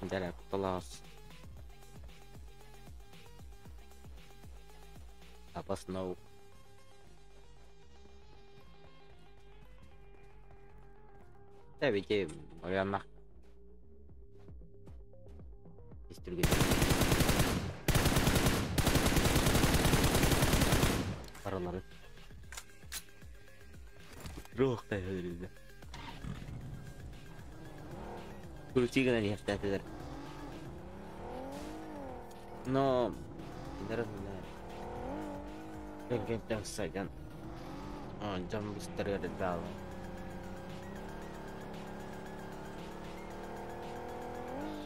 Дьэрэ кутталаас. Апас ноу. Тэбити оянмах. Истүргүт. Паралары. Рух та өлүллэ. Крути гынан иһэхтээтилэр. Но даже Кэнкэнтэн сайдан дьон быстарыгар даалы.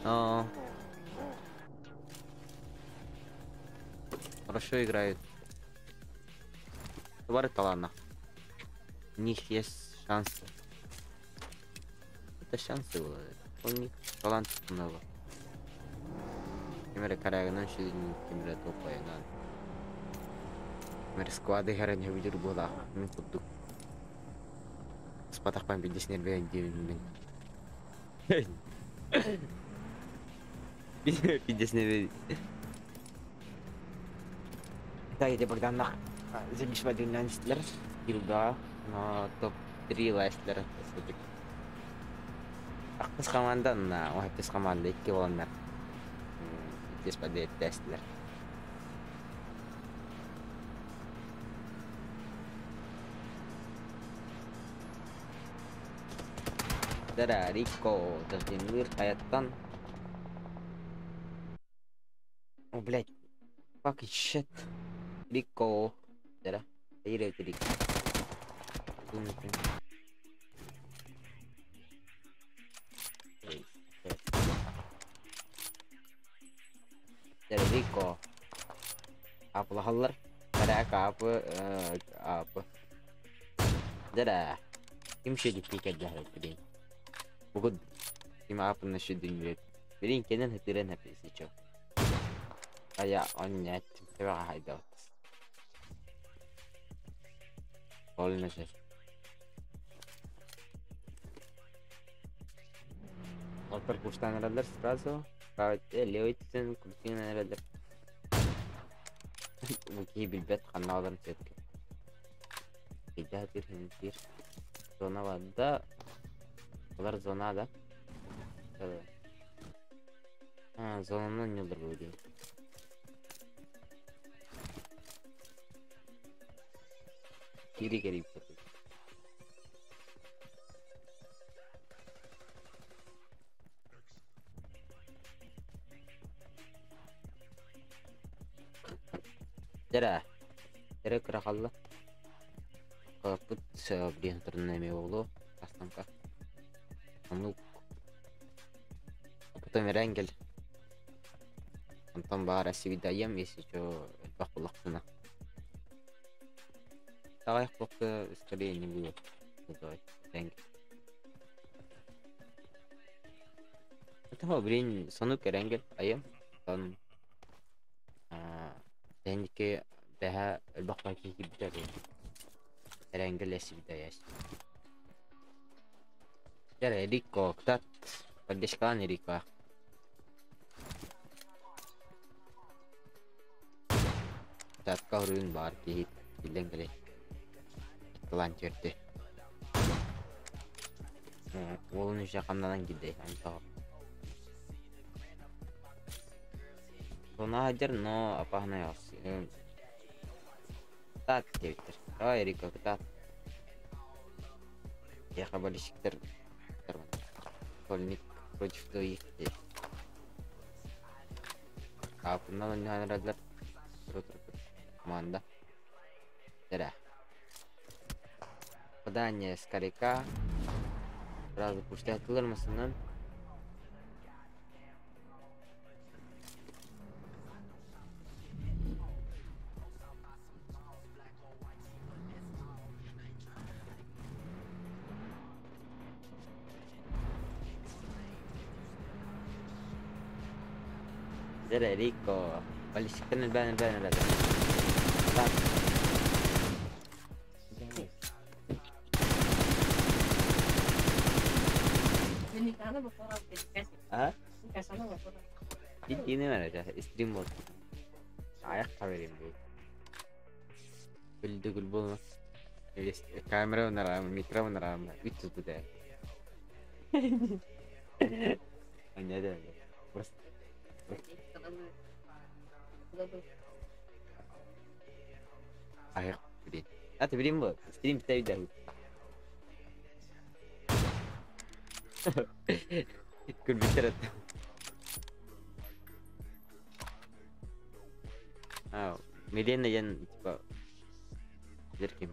Но хорошо играют. Бары таланна. У них есть шансы. Это шансы было. У них талант много. Кемере карагынан шидин кемере топайынан. Кемере склады гаранья видер була. Мен куддук. Спатахпан бидеснер бен дивин мен. Бидеснер Так, я Богдан нах. Забишвадюннан истлер. Килда. Но топ-3 лайстлер. Аккыс команда на Ахтыс команда икки боланнар. Иккис падеттестилер. Дара Рико Даждинлыр хаяттан. О, блядь. Fucking shit. Рико. Дара. Ире Рико. Дара Рико. Аплахаллар. Дара капы апы. Дара. Ким шедик пикет блин. Бугун ким апны шедин Блин, кенен хэтирен хэпи чё. А я оннять тебе хайда. Олнеше. Отпар куштан сразу. Левый куртин Муки билбет каналдан сетке. Ида бир бир. Зона бар да. Олар зона да. А, зонаны не олар дейм. Кири керек. Тера. Тера кыра халла. Капыт блин турна эме болу. Астанка. Онук. Потом Эренгел. Онтон баар свидаем, если что, элбэх буллахпына. Давай плохо скорее не будет. Давай, Эренгел. Это блин, сонук Эренгел, айым. Сон Тэники бэһэ элбэх баки киирбитэ Эренгел свидаясь. Дьэ, Рико, кытат, поддержкалаан Рико. Кытатка хоруйун баар киһи биллэн кэлэй. Талаан түөртэ. Уолун үсэ хамнанан киирдэ, антоҕо. Сонаадьар, но опасный Кытаат диэбиттэр. Давай, Рико, кытаат. Яха болельщиктар Школьник против твоих диэн. Ааппынан оонньоон эрэллэр. Команда. Эрэ. Попадание старика. Сразу пуштатылар масынан. Дьэ Рико. Болельщиктан элбээн элбээн эрэллэр. Так. А? Итини мэрэ стрим бол. Аяқ хаверим бу. Күлдү күл болма. Камера нара, микрофон нара, үт туту да. Аня Просто аяқ блин. А ты блин бу. Стрим ставить да. Күлбүттэр А, Милена ян типа Зерким.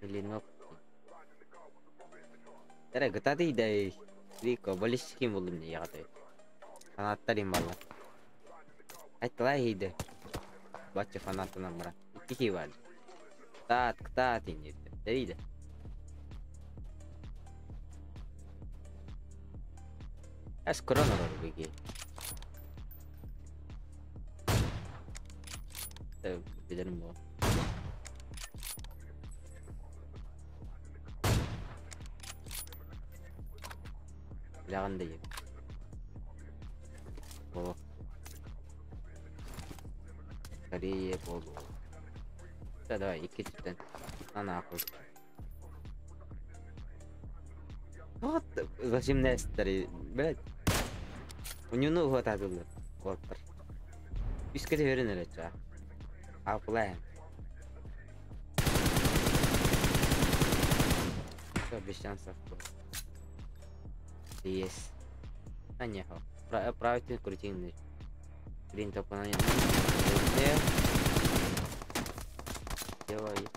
Миленок. Тара гытаты да Рико болельщиким болдум не ягаты. Фанаттар им балла. Айттылай хейді. Бачча фанатынан бара. Икки бар. Кытаат, кытаат иннетти. Дерийdi. Эс корона бар беги. Билерим бу. Биляган дейм. Бу. Скорее болу. Да, давай, икки түптен. На нахуй. Вот, зачем Нестор, блядь. У него ну вот адылы. Вот. Үскете верен эле Апла. Все, без шансов. Есть. А не, правильно крутильный. Блин, только на нем. Делай.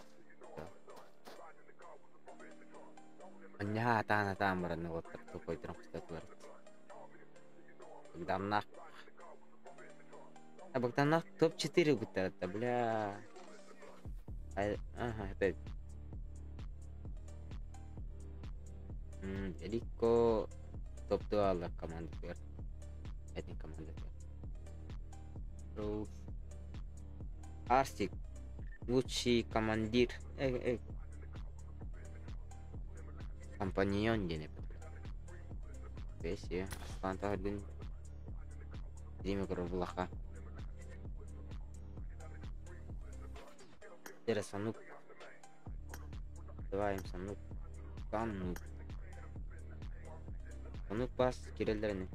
Анья, тана там, вот тупой тром, Богданах. А Богданах топ-4 будет, бля. А, ага, опять. Рико топ-2 команда. Это команда. Роуз. Арсик. Лучший командир. Компаньон диэн Бесе, Аслан Тахардын. Диме Булаха. Тера Санук. Давай им Санук. Санук. Санук бас киреллерини.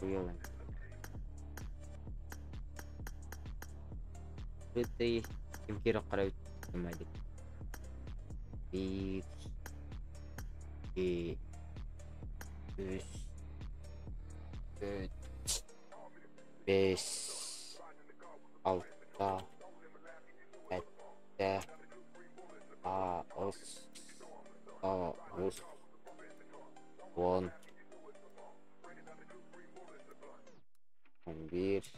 Хуёвый. Быты ким кире карап кимадик. И и Үс, төрт, бес, алта, сэттэ, аҕыс, тоҕус, уон, 11,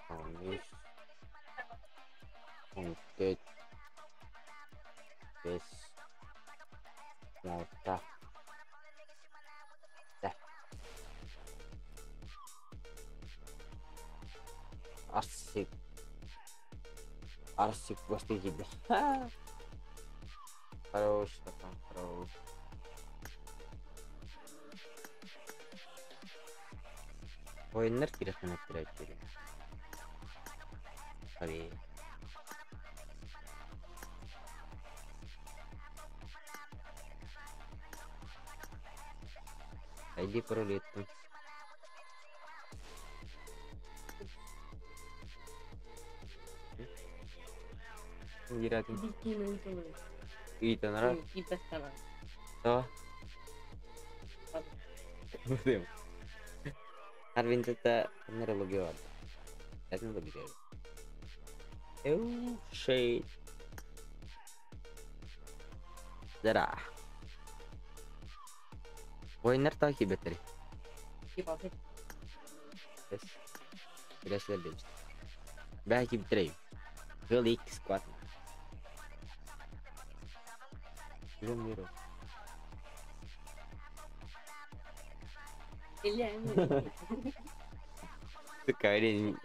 13, 14, 5, 6, 7. Asik. Asik pasti gitu. Хорош, пацан, хорош. Oyunlar кирехтен өттүрәттире. Tabii. ID пароль еттим. Киирэтим. Бикини ыытылыы. Ыйтанара. Киипэттана. То. Арвинтата нера лобиор. Это лобиор. Oh shit. Зара. Oyunlar takip etleri. Киипаты. Yes. Biraz demiştim. Belki bitireyim. Real X squad. Bilmiyorum. Или Сука, олень.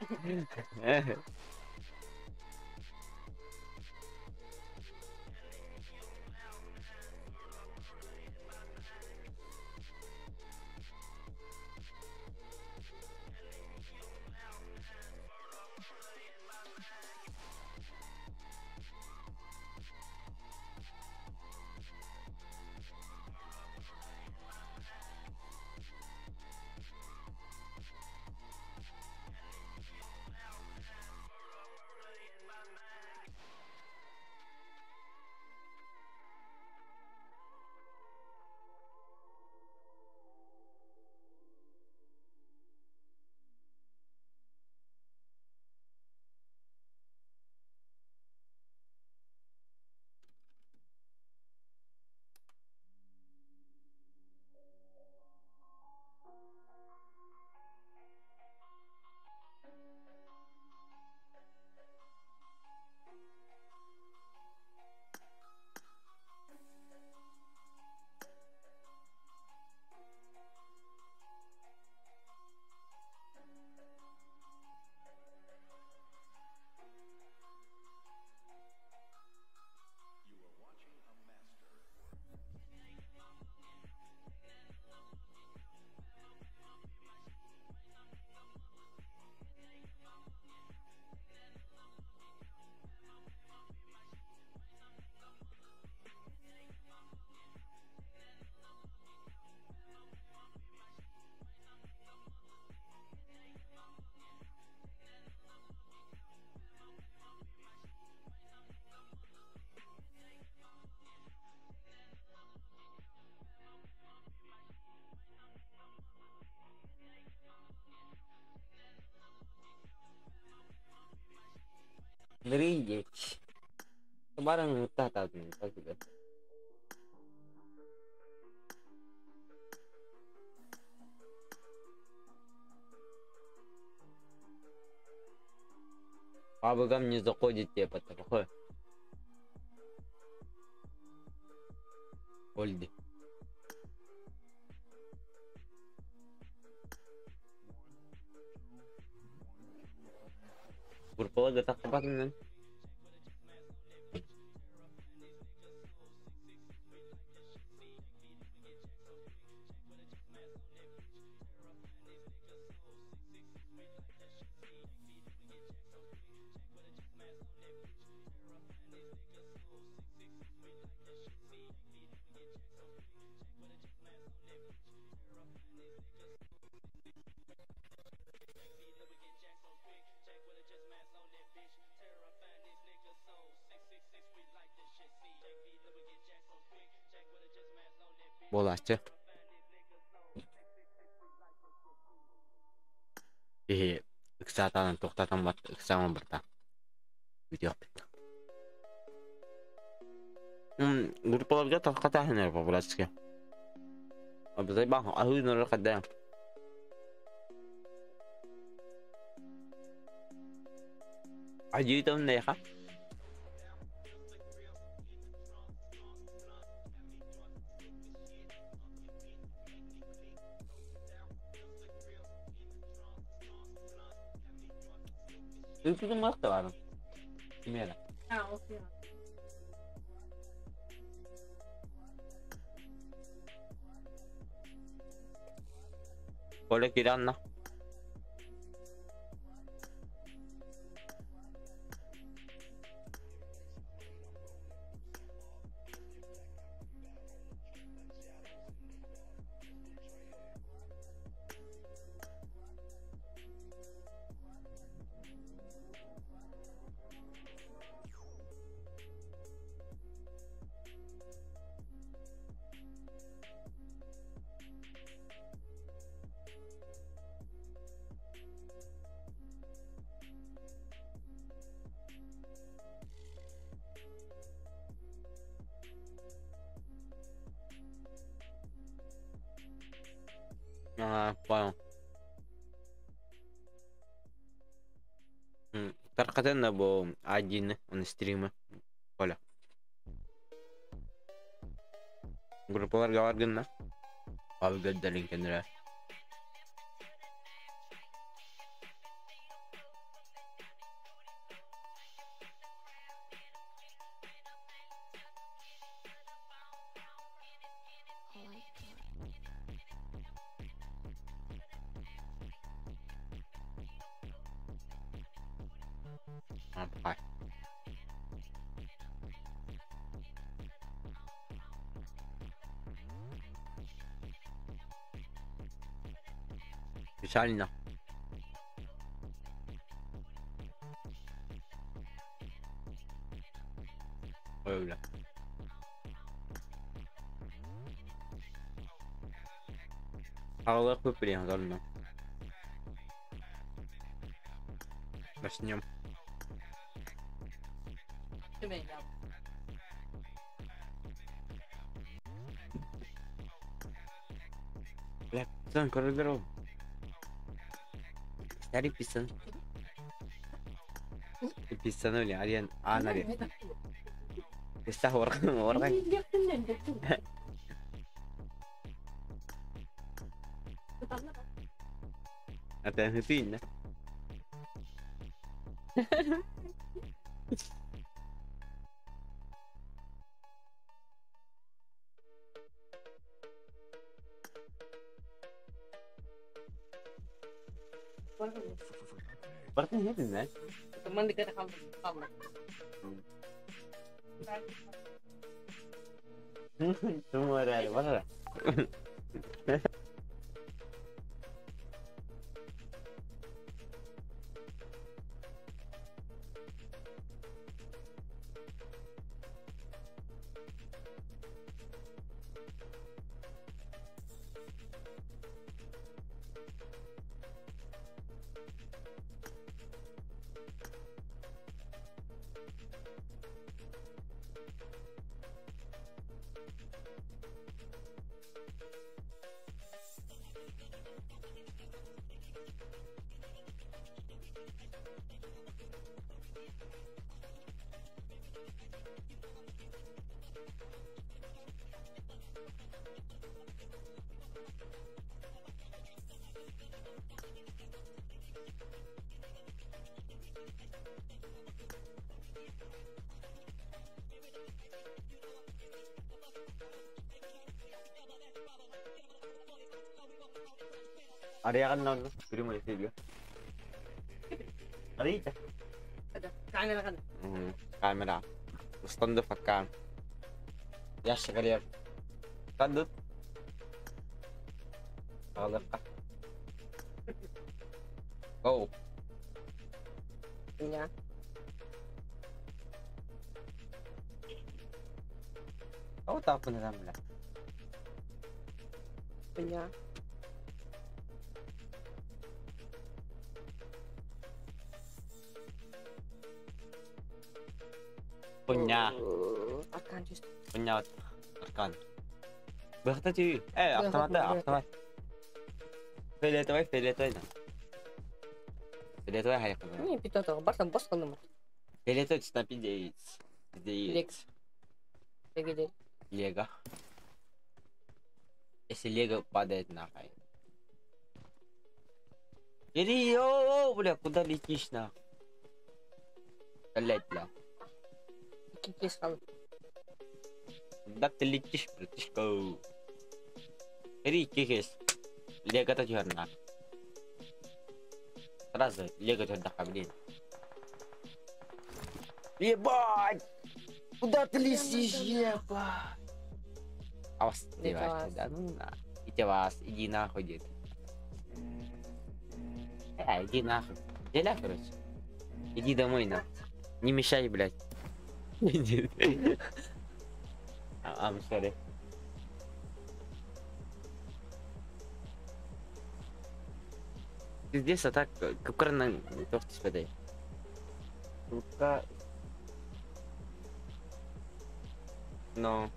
Дрыгич. Баран тата takip et. Бабагам не заходит типа такой. Ольди. Группаларга тақпадым мен. Буолааччы. Киһи ыксаатаҕына туохтатан ыксааман барда. Бүтүөхпүт. Группаларга тархатааһын по-братски. Обязательно аһыы хадда. Ажиитам неха. Үкүтүн махта барым. Кимera. А, окей. Оля киранна. А, понял. Тархатен бу один он стримы. Оля. Группаларга бар гынна. Abi gönderin kendine. Bye. Печально. Öyle. Ağlık bu zorunda. Начнем. Бля, пацан, коридор. Старый писан. Писанули, Ариан, Анари. Está organ. Ата Berarti ini nih. Teman dekat kamu. Semua ada mana? Ada kan non, primo di Ada. Ada. Kamera. Mustanda fakkan. Ya شغال تردد. غلقة. Oh. Ya. Oh, tak pernah ramlah. Хуйня. Хуйня. Аркан чисто. Хуйня. Аркан. Быхта түү. Автомат, автомат. Фиолетовый, фиолетовый. Фиолетовый хайқы. Не, питотого, бартан бос қылдым. Фиолетовый чисто пиздец. Пиздец. Лего. Лего. Если Лего падает нахуй. Бери, о, бля, куда летишь нахуй? Блять, бля. Куда ты летишь, братишка? Бери, кикес. Лего то черно. Сразу Лего черно, блин. Ебать! Куда ты летишь, ебать? А вас да ну на. Иди вас, иди нахуй, дед. Иди нахуй. Деля, короче. Иди домой, на. Не мешай, блядь. Иди. I'm sorry. Здесь а так, купкарна тофт спадай. Рука. Но.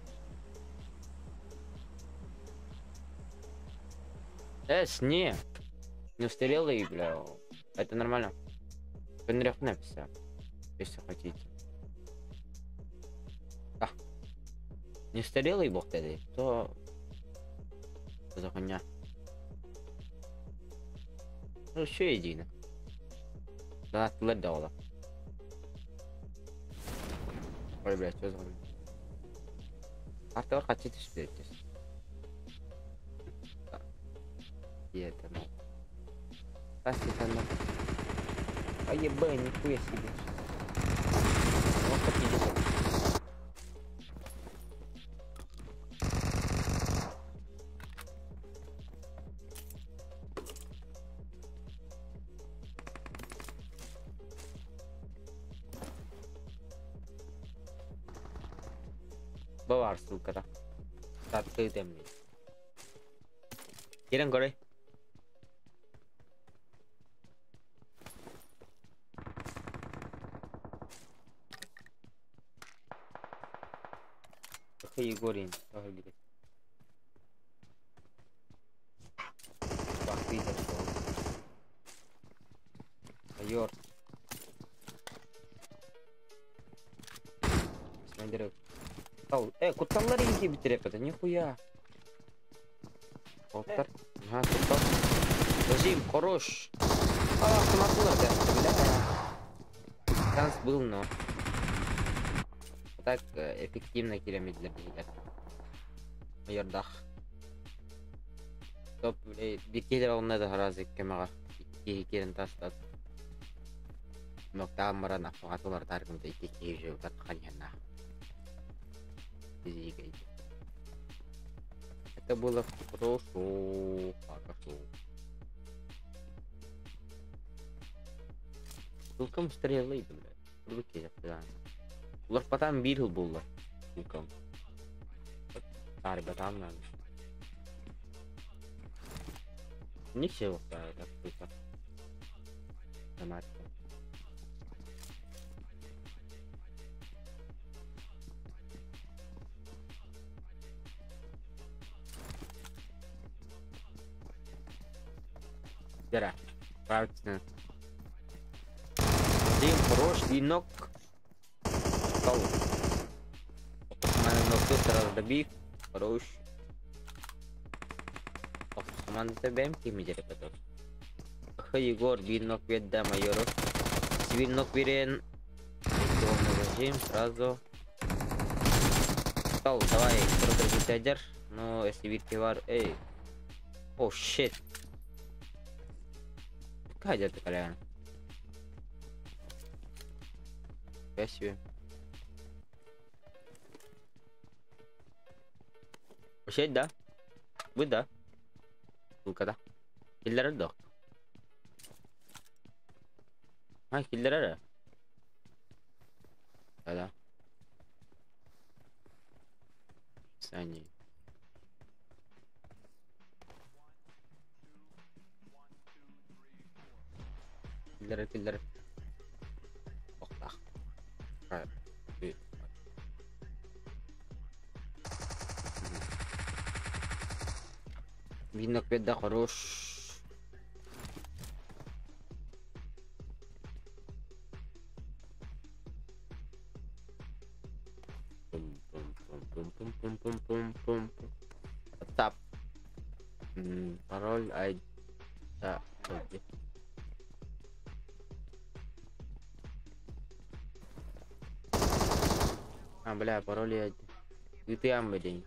Эс, не. Не устарелый, бля. Это нормально. Написал, если хотите. А. Не устарелый бог тогда, то за хуйня. Ну еще едино. Да, ледола. Ой, блядь, что за хуйня? Автор хотите встретиться? И это, ну. Это, ну. А ебай, нихуя себе. Вот так идет. Бавар, сука, да. Так, ты там. Киран, горы. Егорин, майор. Кутталлар иги битереп это нихуя. Оптар. Ага, куттал. Зажим, хорош. А, автомат был, бля. Шанс был, но так эффективно киремедлер билер. Майордах. Топ, бир келер алына да харазы кемага. Икки керен тастат. Нокта маран автоматылар таргымда икки кеже таткан яна. Это было хорошо, хорошо. Тулкам стрелы, блядь. Руки да. Улар потом бирл было. Тулкам. Старый батам надо. Ничего, так тупо. Автомат. Дера. Правильно. Дим, хорош, винок. Стол. Нокты сразу добив. Хорош. Команда БМК мидери потом. Егор, винок веда майору. Винок верен. Зажим сразу. Стол, давай, продолжить. Но если виртивар, эй. О, щит. Какая такая? Я себе. Вообще, да? Вы да? Сука, да. Киллер да. А, киллер. Да, да. Сани. Киллэрэр киллэрэр. Охтаах. Видно, да хорош. Пум-пум-пум-пум-пум-пум-пум-пум. Tap. Пароль ай. Да, А, бля, пароль я... Ты день.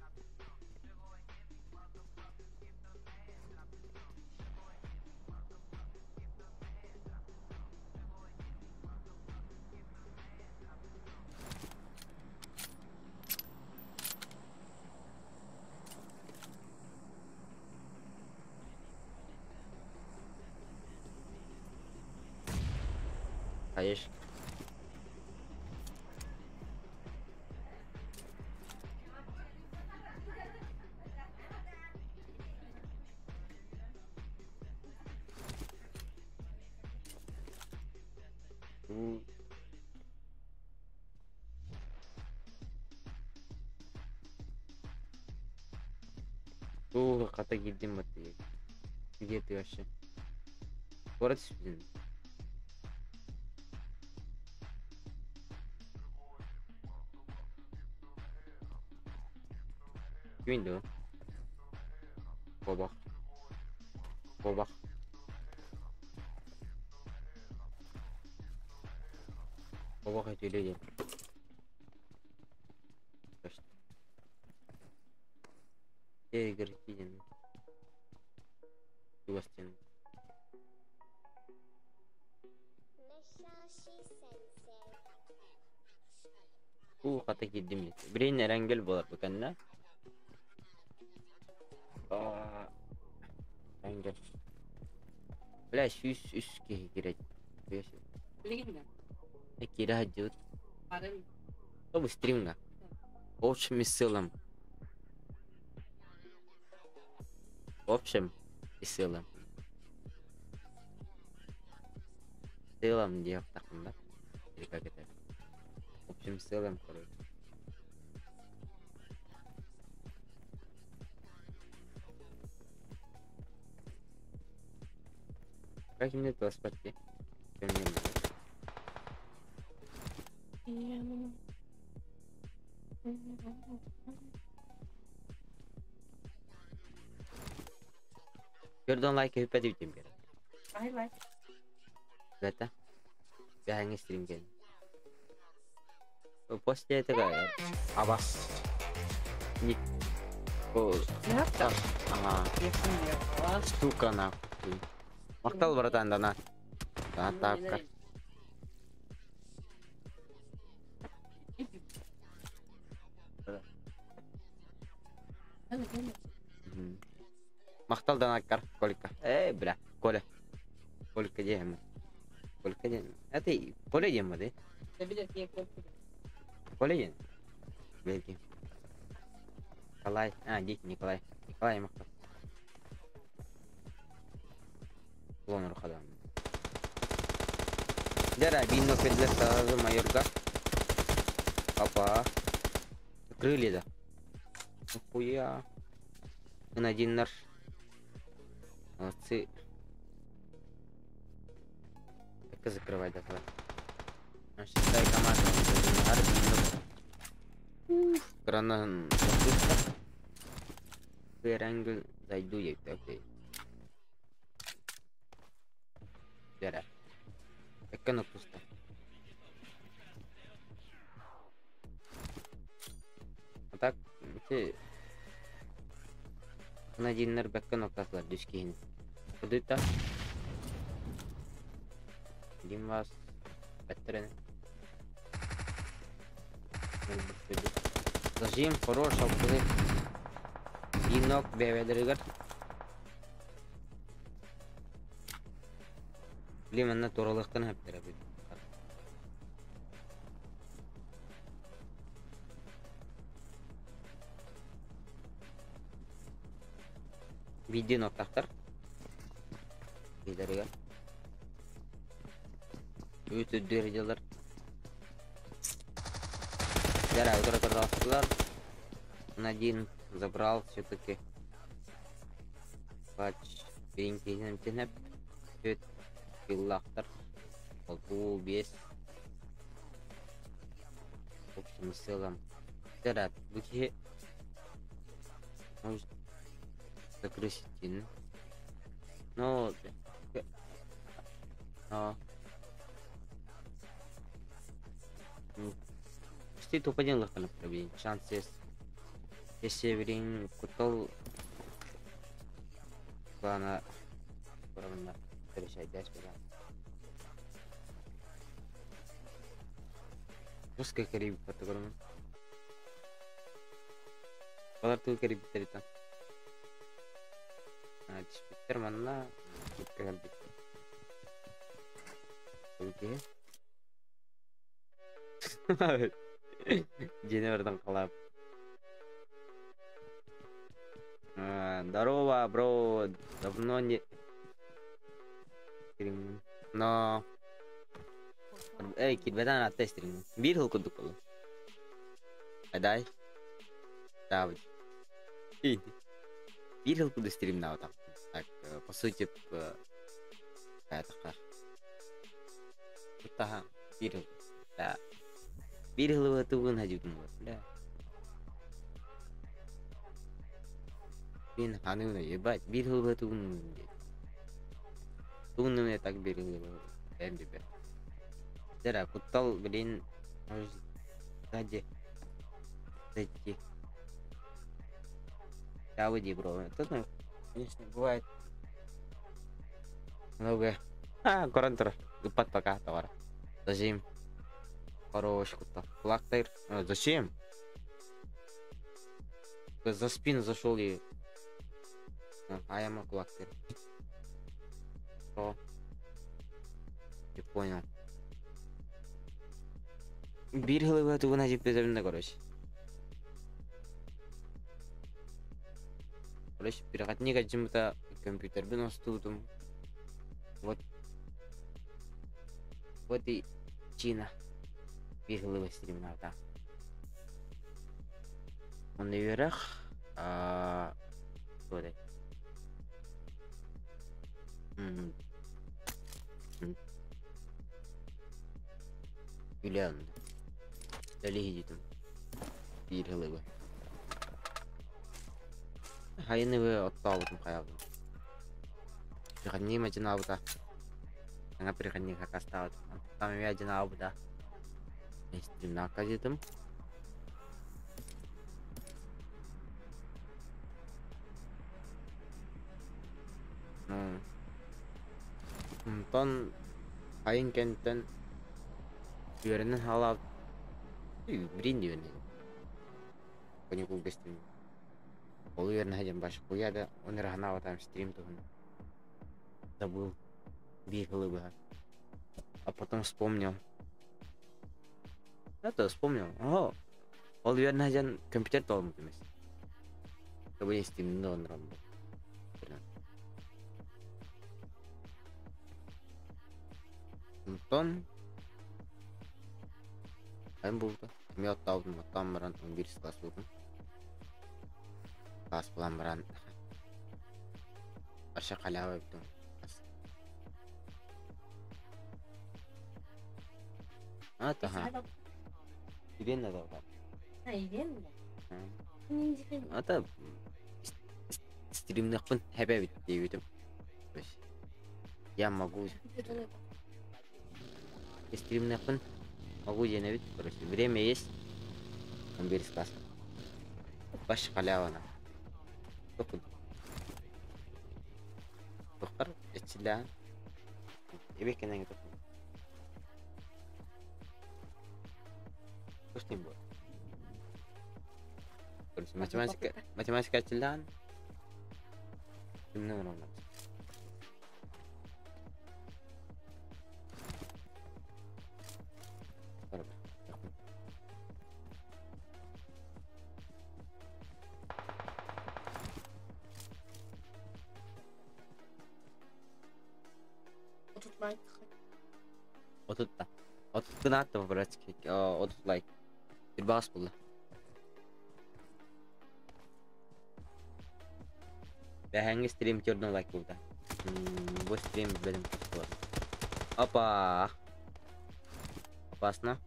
Конечно. Тух, хата киирдим баттыы. Где ты вообще? Город блин. Window. Кобах. Кобах. Кобах эти люди. Все игроки Чувастин. Уу хата киирдим. Брин эрэнгел буолар бу кэннэ. Эрэнгел. Бля, 103 киһи киирэ. Билигин Киирэ сылдьыбыт. Бары Тобу стримҥа. Общим и сылом. В общем и сылом. Сылом диэхтэхпин да? Или как это? В общем, сылом, короче. Как мне это спать? Көрдөн лайк өппөт эбитим бер. I like. Это? Бэһэҥҥи стрим кэлин. После этого Абас. Не. О, Не ага. Штука нахуй. Махтал, братан, дана. Да, так. Махтал донаккар, Колька. Эй, бля, Коля. Колька диэм. Колька диэн. Это Коля диэн да? Коля диэн. Белки. Николай. А, дети Николай. Николай махтал. Клон рухадан. Дара, вино педле сразу майорга. Опа. Закрыли, да. Нахуя. На один наш. Молодцы. Так и закрывай, давай. Наша шестая команда. Гранат. Перангл зайду я так. Дара. Так оно пусто. А так, те... На один нербекка ноктаслар дүскейін. Кудыта. Дим вас. Бәттерен. Зажим, хорош, алпызы. Инок, бәвәдірігір. Блин, манна туралыктан хөптөрө бит. Видео ноктахтар. Видеригер. Үт дьыллар. Дара, утары. Один забрал все-таки. Пач, перинкинен тенеп. Түт, киллахтар. Полту, бес. В общем и целом. Дара, бу киһи может закрысить. Но... А. Почти топ-1 лохтан проблем. Шанс есть. Если блин кутал плана правильно решать дальше. Русская Кариб по-другому. Балар тыл Кариб тарита. Түспүттэр манна кэлбиттэр. Окей. Дьиэни халап. Здорово, бро. Давно не... Но... Эй, кирбетан атта стрим. Бир хыл курдук болу. Адай. Да, бир хыл курдук стрим на так. Так, по сути, это Таха, бир хыл. Да. Бир хыл тугун хажутун. Да. Бин хануна, ебать, бир хыл тугун. Тугун так бир хыл. Бэр. Дара, куттал, блин, может, сзади зайти. Да, выйди, бро. Тут, ну, конечно, бывает много. А, корантор. Упад пока, товар. Зачем? Хорош, куттал. Кулак. А, зачем? За спину зашел и... А я могу кулак. О. Не понял. Бир хылы тугуна жиппезебинде, короче. Короче, переходника жымыта компьютер бин остуудум. Вот. Вот и чина. Бир хылы стримнарда. Он наверх. А. Вот. Юлиан. Дали Бир хылы. Хайныбы оттаабытым хаябын. Переходни мажинаабыта. Аңа переходни хакастаабыт. Там я жинаабыта. Стримна казетым. Ну. Онтон хайын кенттен үйренен халап Брин диэн. Каникул стрим. Ол үйренен хажан баш куяда, он рахана там стрим туһун. Забыл. Бир хылы быһа. А потом вспомнил. Это вспомнил. О, ол үйренен хажан компьютер толмут эмес. Чтобы стрим он работал. Антон Айн булды. Мен оттаудым, оттан баран 11 класс болдым. Класс булан баран. Аша халява битим. А, таха. Ивен да бар. А, ивен да? Ата стримнакпын хэбэ бит дейбитим. Я могу. Стримнакпын могу где-нибудь, короче, время есть. Он берет класс. Баш халява на. Тохтар, эчилә. Эбек кенәң тохтар. Костин бу. Короче, математика эчилән. Кимне урыннар. 30 та. 30 гына братски. 30 лайк. Bir bas buldu. Бэһэҥҥи стрим черный лайк булда. Бу стрим benim было. Опа! Опасно.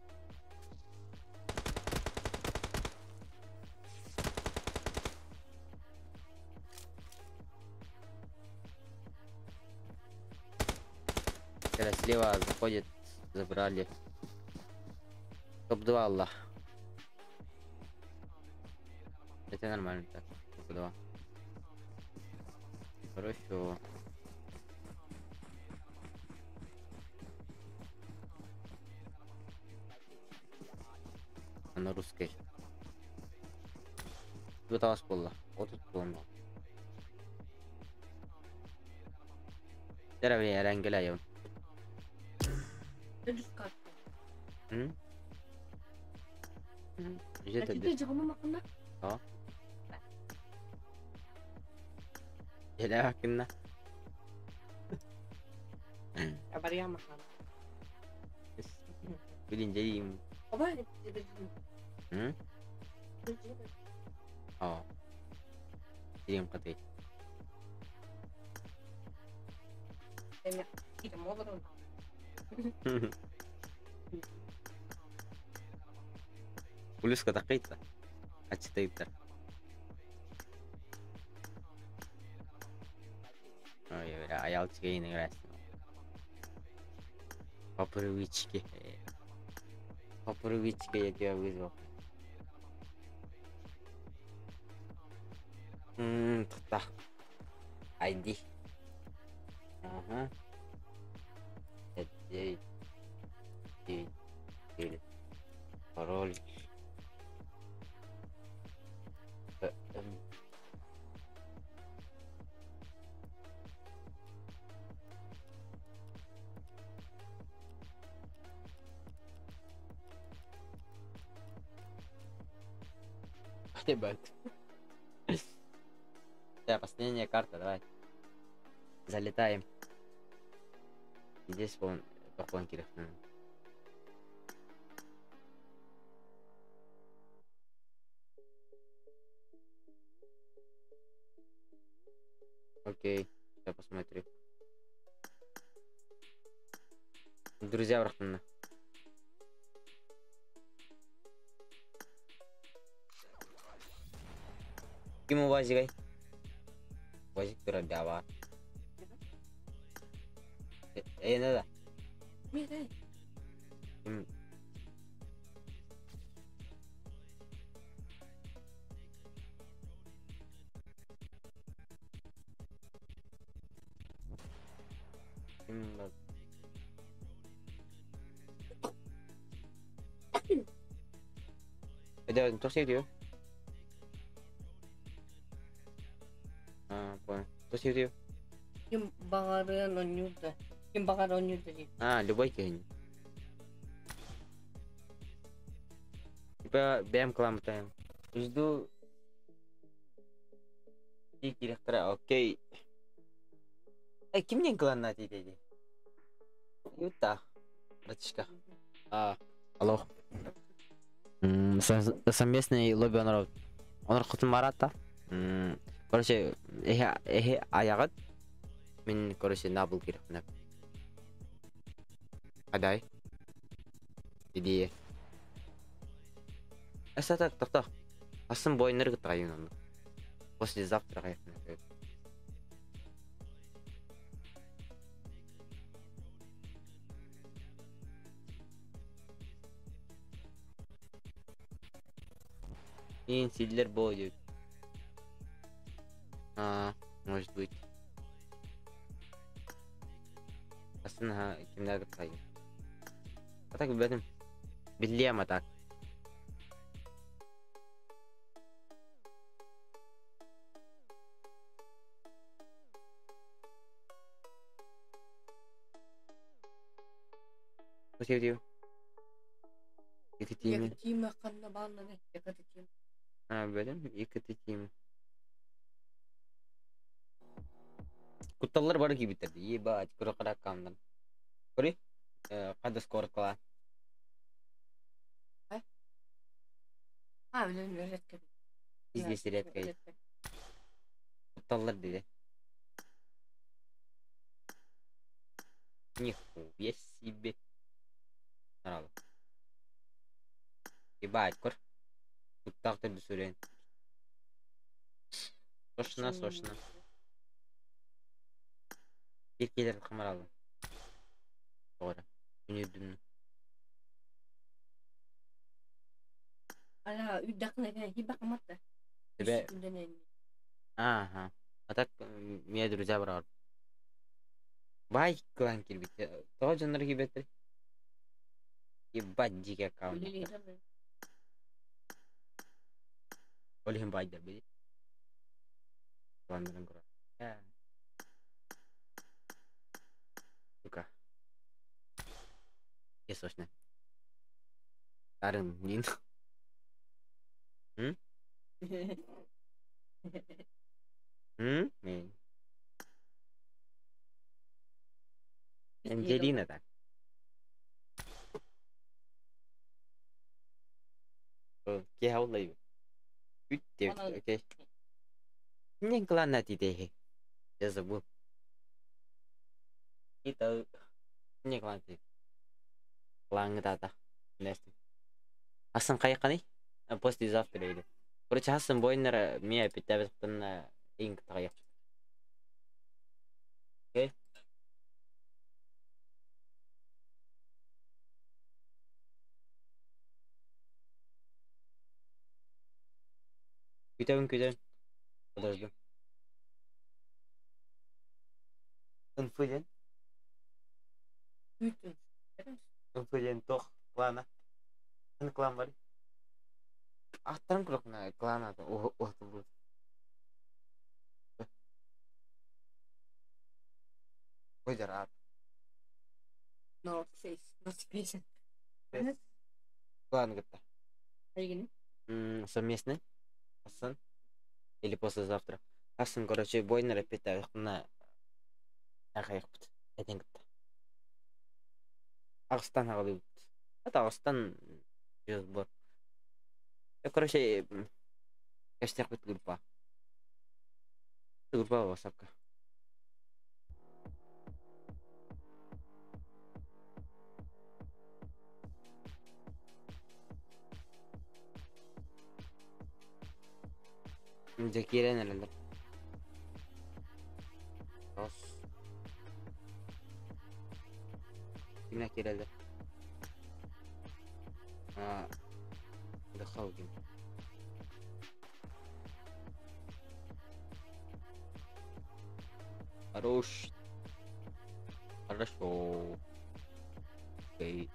Когда слева заходит, забрали. Топ-2 Аллах. Это нормально так. Топ-2. Хорошо. На русской. Тут ас буолла. 30 буолла. Деревня Эрангеля. Үс карта. М? Где-то Ты жығымы мақында? Jelе hakkında. Абария мақын. Билин. Оба, М? О. Стрим катый. Молодым. Плюска такайта. Ачытайта. Ой, бля, аялчыга играть. По привычке. По привычке я тебя вызвал. Ммм, ID. Ага. 5, 9, 9, 9. Пароль. П, М. Ебать. Да, последняя карта, давай. Залетаем. Здесь вон поклон телефона. Окей, я посмотрю. Друзья братан. Ким УАЗик? УАЗик турар. Э, надо. Мire. Ким. Ким бар? Это то diyor? А, понял. То diyor? Ким бағарын ойнуды. Ким бағар ойнуды дейді. А, любой киһи. Типа БМ клан. Жду. И директора, окей. Эй, кимнен кланна дейді? Юта. Братишка. А, алло. Совместный лобби онор. Онор хотун марата. Короче, эхе эхе аягат. Мен, короче, набыл керек. Адай. Идея. Эсата, тоқта. Асын бойыныр гытайын оны. Послезавтра кайфны. Ин силлер будет. А, может быть. Асын ха кимдер гытайын. А так билбедим. Билием а так. Diyor? Екатерина. Екатерина қанна баллары. Екатерина. А, билбедим. Екатерина. Кутталлар бар кийбиттер. Ебать, көрө караккамдан. Көрүй? Хадас куорат А, блин, редко. Здесь редко. Тутталлар диде. Нихуя себе. Саралы. Ебать, көр. Туттаах төрдү сүрэн. Сошна, сошна. Bir келер қамаралы. Doğru. Үнүрдүм. Ала, үйдақына хиба қаматта. Тебе. Ага. А так меня друзья брал. Бай клан кирбит. Того жоннор кибеттер. Ебать дикий аккаунт. Олихин байдер били. Кланнарын кура. Сука. Сочно. Арын, нин. М? М? Мен. Анджелина так. Киһи Үт окей. Не клан ти Я забыл. Это не клан ти. Клан дата. Нестим. Асан кайканы? Послезавтра или. Короче, Хасан бойнер мия питәбез инк тагы. Окей. Күтәбин күтәбин. Подожду. Инфуден. Инфуден тох клана. Ын клан бар. Аттарым күрөк клана о Ой, ат. North Face. North Face. Клан гытта. Совместный. Асан. Или послезавтра. Асан, короче, бойнер опять на Ағайықпыт. Әтен гытта. Ағыстан ағалы. Это Ағыстан жүз бар. Короче, кәштек бит группа. Группа WhatsApp-ка. Закирен элелер. Рос. Кимне кирелер? А, дыхал ким. Хорош. Хорошо. Окей.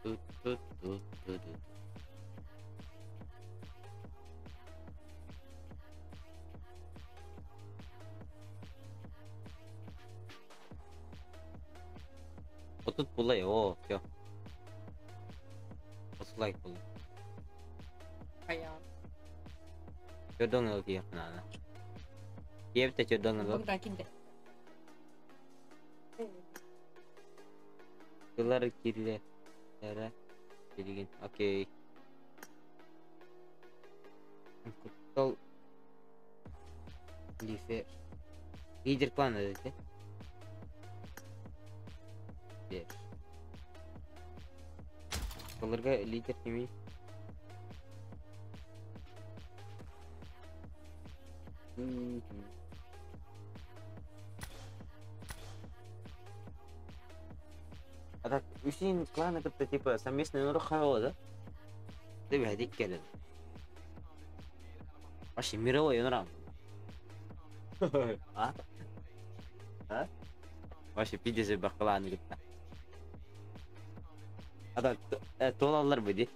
Тут. Вот тут было, о, все. Вот лайк был. Аян. Чөдөң ыл киехнана. Киепте чөдөң ыл. Богдан кинде. Кылар кирле. Эре. Билген. Окей. Куттал. Лифе. Лидер клана деді. Бер. Бұларға лидер кемей. А так, үсін кланы кытта типа совместный нұры хайвала, да? Деп әдек келеді. Вообще мировой нұрам. А? А? Вообще пиздец элбэх кланы кытта. А туолаллар бу ди.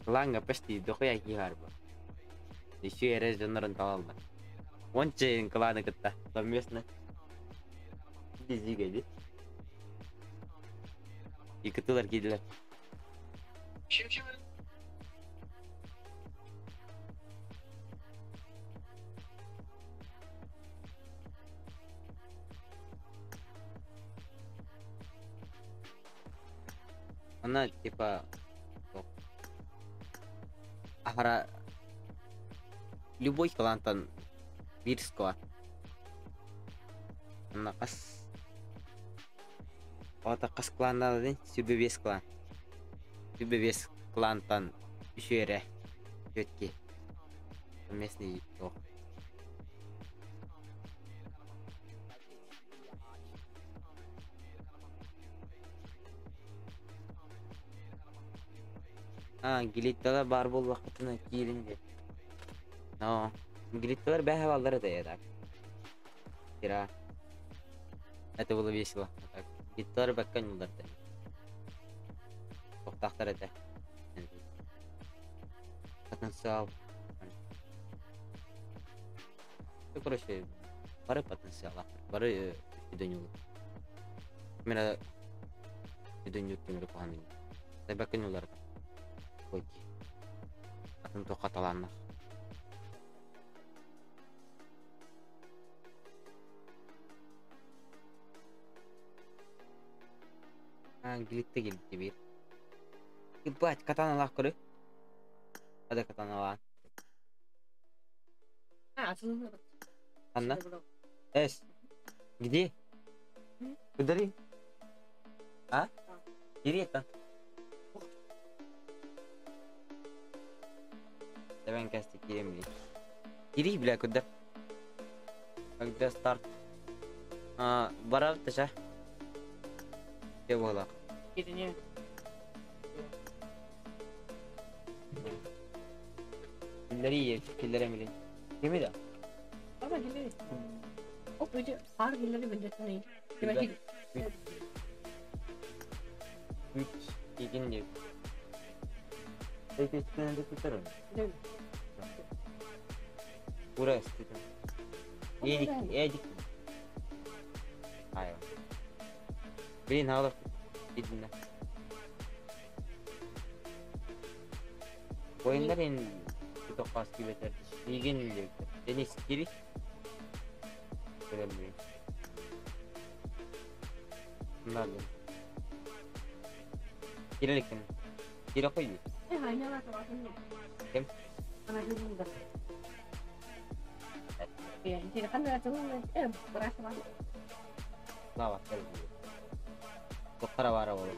Клаҥҥа почти дохуя киһи баар бу. Еще эрэ дьоннорун талаллар. Уонча кланы кытта совместно. Пиздец ди. Икытылар киирдилэр. Она типа аһара любой клантан биир склад. Онно хас Оҕото хас кланнаадый? Сүбэ биэс клан. Сүбэ биэс клантан үсүө эрэ түөрт Местный туох. А, гилитталар баар буоллаххытына киирин диэн. Но, гилитталар бээһэ бааллар этэ так. Вчера. Это было весело. А так, гилитталар бэккэ ньыллар этэ. Туохтаахтар этэ. Потенциал. Ну, короче, бары потенциаллаахтар. Бары үдөнүлү. Кимэрэ үдөнү кимэрэ куһаҕан Бэккэ ньыллар этэ. Ой, атын туохха талааннах. А, гилитте килбитэ биир. Ебать, катаналаах көрү. Хада катаналаан. Анна? Эс. Где? Кудари? А? Кириэттэн. Тэбэн кэсти киирэн билин. Кирий бля куда? Когда старт? А, барар таша. Те буолах. Кирини. Киллери киллерен билин. Кими да? Ама киллери. Оп, өйдө хаар киллери билдеттин. Демек Үч игин дип. Эти Ура, Эдик, Эдик. Айва. Блин, алып идинне. Oyunlar en тоққас кибетер. Игин дип. Денис кири. Көрөм. Надо. Киреликтен. Кире койду. Ким? Слава, Тоққара бара болу.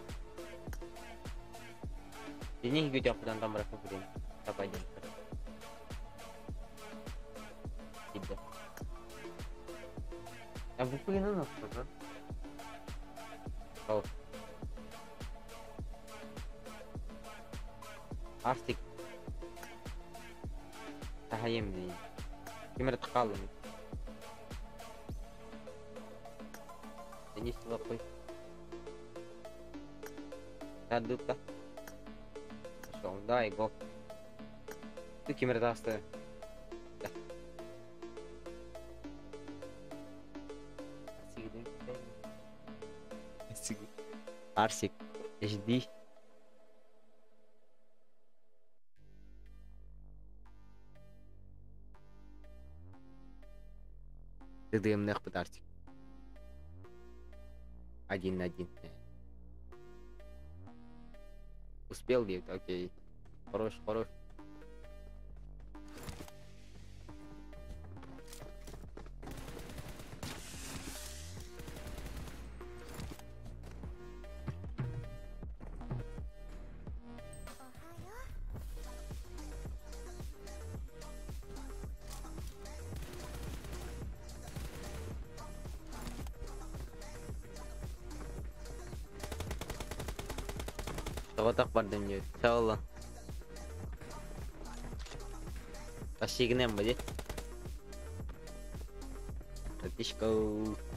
Денис күтөкпүтэн тамбаракка күрен. Тапайдын. Кидде. А буквы не надо, О. Арсик. Тахайым дейін. Кемер тықалым. Денис қой. Дупта. Пошел, давай, го. Ты кемер тасты. Арсик. HD. ТДМ Арсик. Один на один. Успел ли? Окей. Хорош, хорош. Тоҕотох бардым диэт. Чаолла. Ташигинен бу Татишка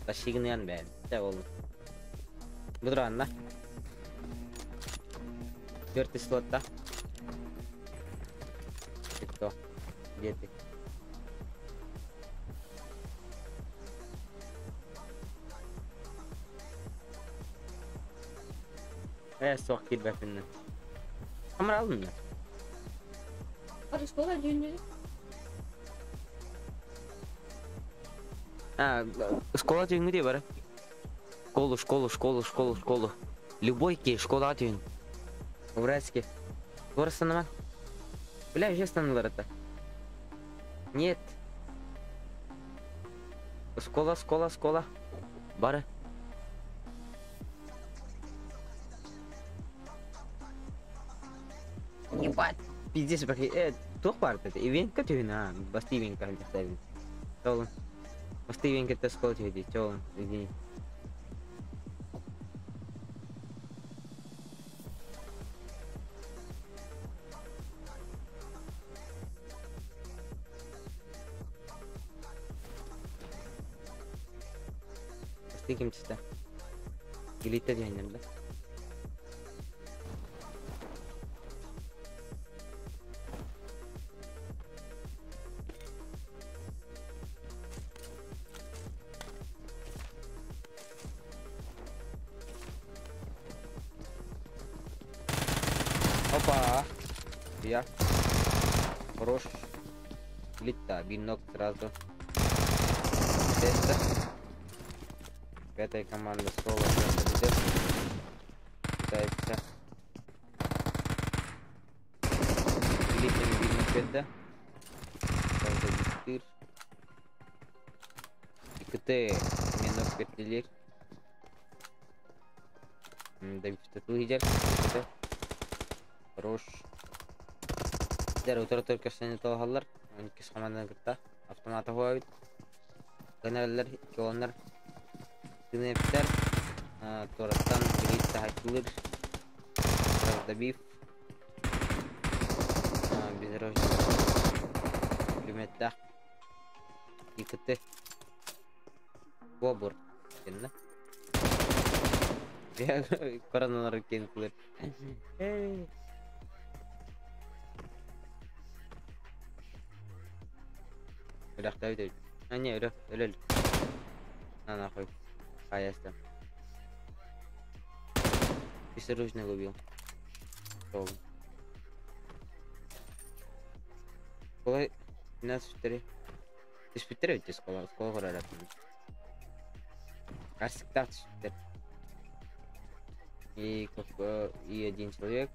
ташигинен бэн. Чаолла. Будураанна. Четвертый слот, да? Ты кто? Где ты? Суох киирбэппин. Хамар алдым да. Hadi школа дүйүннү. А, школа түйүнгү дии бары. Школу, школу, школу, школу, школу. Любой ки, школа түйүн. Уральский. Город. Бля, уже остановила это. Нет. Школа, школа, школа. Бары. Ебать. Пиздец, бахи. Туох бар это. Ивенка түйүн, а. Басты ивенка хальдахтабин. Толун. Басты ивенка это школа түйүн, толун. Извини. Басты ким түсті. Илитте дүйеннер да. Опа! Я. Хорош. Лита, бинок сразу. Теста. Пятая команда соло идет. Пытается. Литами видно это. Правда, ИКТ минок петлилер. Давид лидер. Хорош. Дер утра только что не толгалар. Он кис команданы кытта. Автоматы хуабит. Генераллар, килоннар. Тынептер. Тораттан элитта хайтылыр. Раздобив. Безоружный. Пулеметтах. ИКТ. Бобур. Кенна. Короналар кен кылыр. Өләхтә бит. А не, өлө, өлөл. На нахуй. Хаяста. Безоружный убил. Колай 12-4. Түспүттер өтте школа, школа көрөр Арсыктар түспүттер. И и один человек.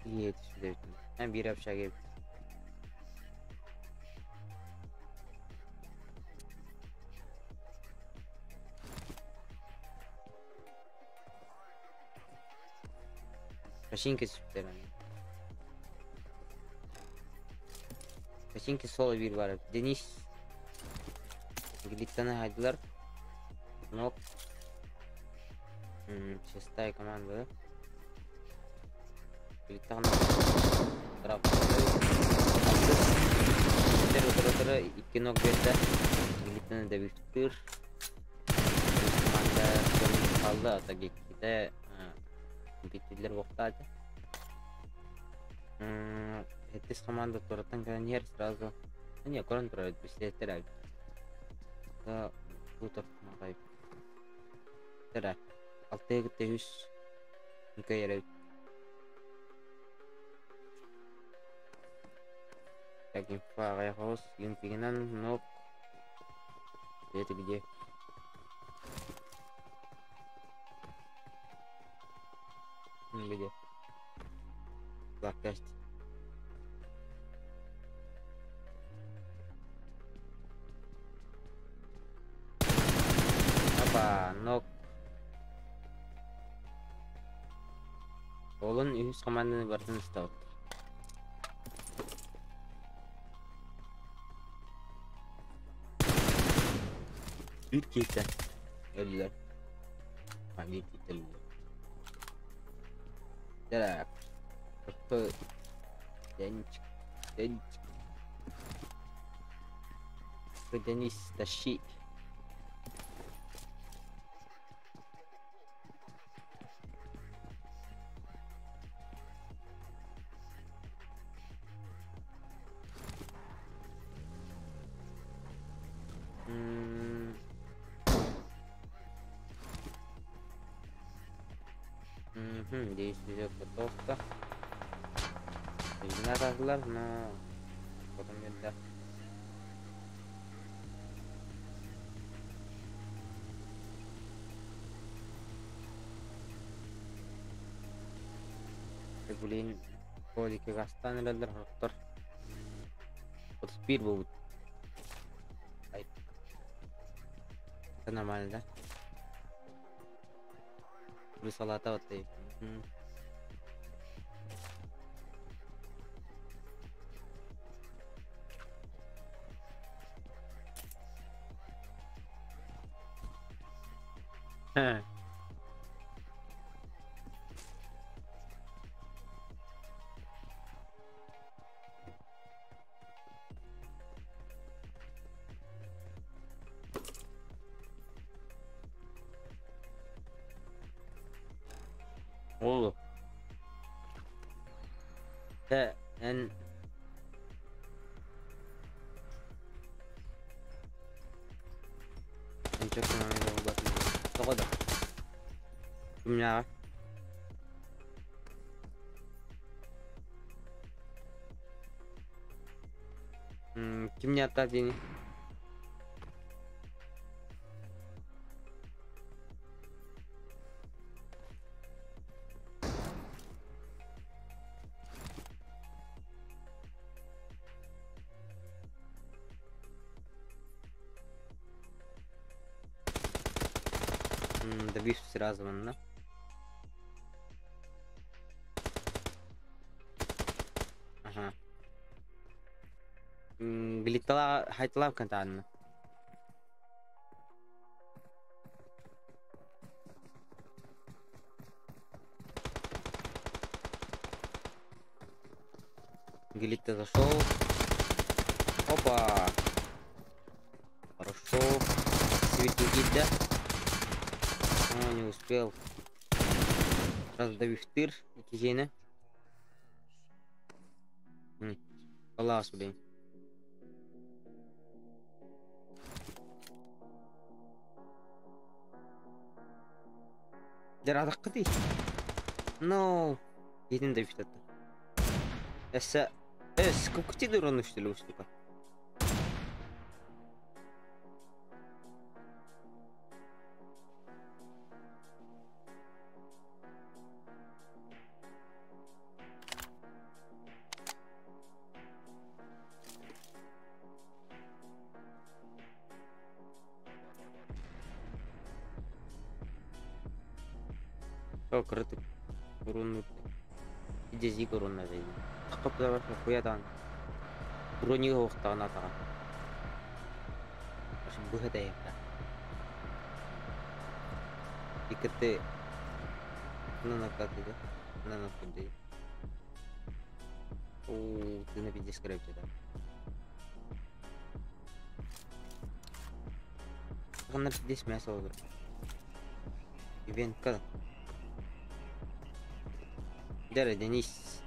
И түспүттер. А бир общага. Починки түспүттер. Починки соло бир бар. Денис. Глиттаны хайдылар. Нок. Шестая команда, да? Глиттаны. Трап. Икки нок берді. Глиттаны добивтыр. Команда қалды. Ата гекките биттилер боқтады. Хеттис команда тураттан кэлэн сразу. Не, корон турар бистеттер. Да, бутов магай. Тера. Алтыгы тэхүс. Nkөйөрө. Так, инфа гаяхос, юмпигинан нок. Это где? Где? Лакасть. Опа, нок. Олон үс команданы бартын ұстауд. Bir kete. Öldüler. Ha, bir kete öldüler. Так. Денчик. Денчик. Денис, тащи. Действие готовка. Надо, но потом да. Блин, колики гастан элелер хоттор. 31 будет. Это нормально, да? Плюс салата вот и. Oldu. Te en çok önemli oldu. To'g'ri. Kimlar? Kim yattı dini? Добив сразу манна. Ага. قلت حيطلع كنت عندنا. Глит зашел. Опа. Хорошо. Светники, да? О, не успел. Сразу давив тыр. Кизена. Класс, блин. Дыр No. Един да виждате. Эсэ... Эс, колко ти да рънеш ли тук? Кырытып урун идезик урунна дейди. Тыкып хуядан. Бронига оқтаған атаға. Быһыда епта. Икете на накаты, на накаты. О, ты на пиздец крепче, да. На пиздец мясо olur. Ивент когда? Дара, Денис.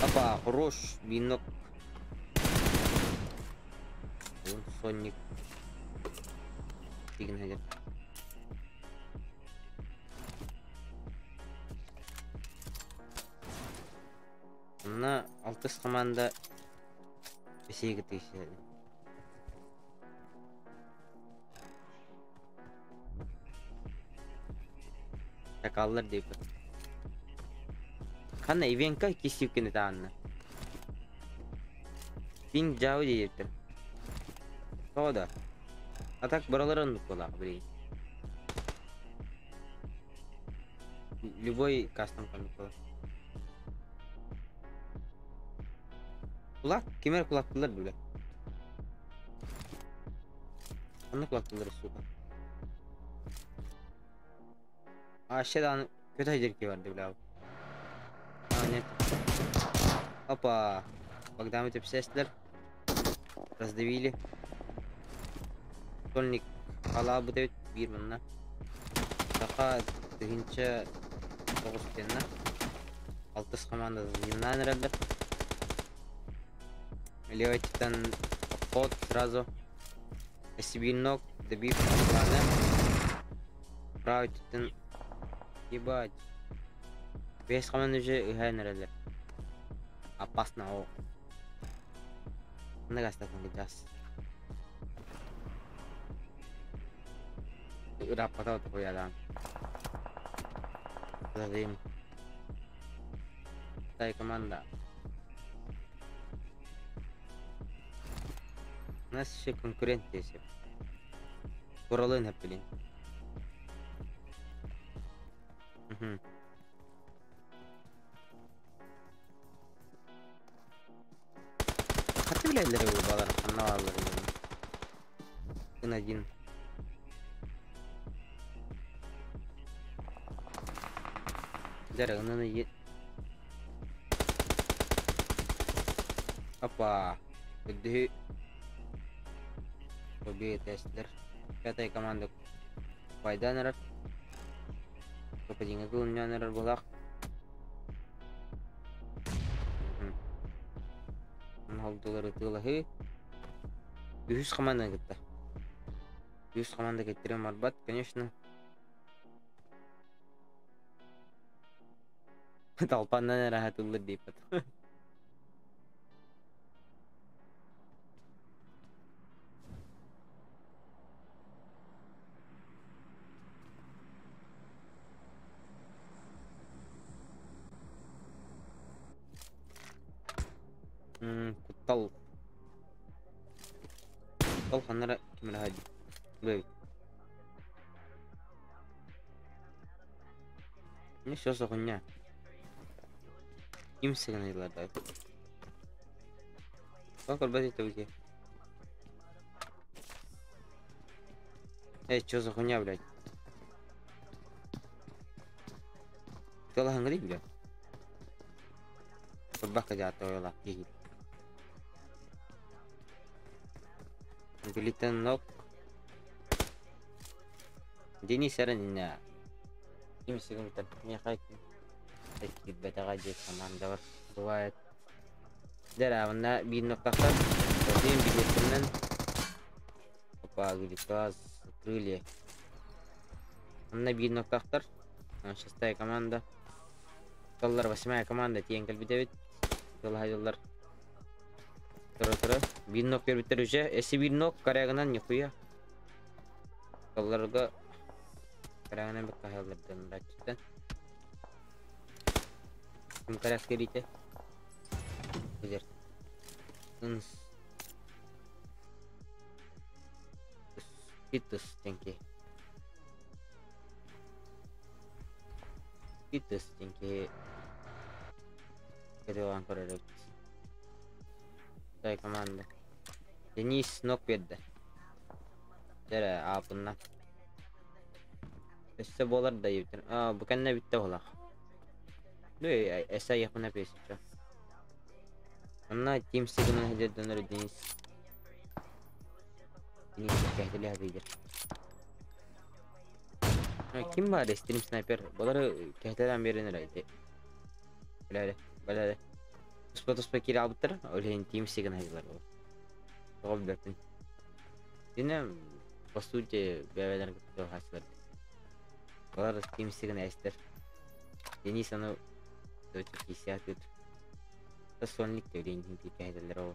Опа, хорош, винок. Вон сонник. Фигнадер. На алтыс команда 8 тысяч. Çakallar deyip. Ханна ивенка кисивкини таанна. Пин жау дейептир. Тода. А так бараларын була, блин. Любой кастом каныкла. Кулак? Кимер кулактылар бile. Анны кулактылар, сука. Aşağıdan kötü hacer vardı bile abi. Нет. Опа. Богдан сестлер. Раздавили. Сольник ала бу деп бир мына. Така тыгынча тоғыз тенна. Алтыс команда зимнан рәдер. Левый титан обход сразу. Сибирнок добив планы. Правый титан. Ебать. Бес команда уже ыһан эрэллэр. Опасно о. Маннык астатан кыдьаас. Ырааппата хуядаан. Задым. Тай команда. У нас еще конкурент есть. Куралын хэппилин. Угу. Хаты билэллэр балар ханна бааллар Один. Дәрі, Опа. Үдү. Победа тестлер. Пятая команда Пайданеров. Попадинга кылыннанерер булак. Холдулары тылахы. Үһүс команда кытта. Үһүс команда кеттерем барбат, конечно. Талпаннан рахатыллыр дейп. Куттал. Куттал ханнара кимре хади. Бэй. Не все за хуйня. Им сигналлар. Как это уйти? Эй, что за хуйня, блядь? Кто лахангри, блядь? Собака дята киһи. Билитен нок. Денис эрен Ким сигмитер мехай бетага же команда бар. Бывает. Дәрәвында бир ноктактар. Один билетинен. Опа, гликаз, крылья. Онна бир ноктактар. Шестая команда. Доллар восьмая команда тиен кэлбитебит. Тылхайдылар. Тыры-тыры. Бир нок бербиттер уже. Эси бир нок карягынан нихуя. Долларга карягынан бик кахаллардан рачыттан. Ким каряк керите? Гүзер. Инс. Питус тенки. Питус тенки. Кетуган көрөрөк. Тай команда. Денис нок берди. Дәрә апынна. Өссө болар да ебитер. А, бу кэннэ битте болах. Ну, эсэ якына песича. Онна Тим Сигман хедер Денис. Денис кәһдели хабидер. Ким бар стрим снайпер? Болар кәһделән беренер айты. Биләле, биләле. Туспа туспа кире алыптыр, өлен Тим Сигман хедерлер бол. Тоғып бертин. Дине, по сути, бәбәләр көтө хасылар. Болар Тим Сигман эстер. Денис аны өтө кисят өт. Сонник деп дейін кәһделер ол.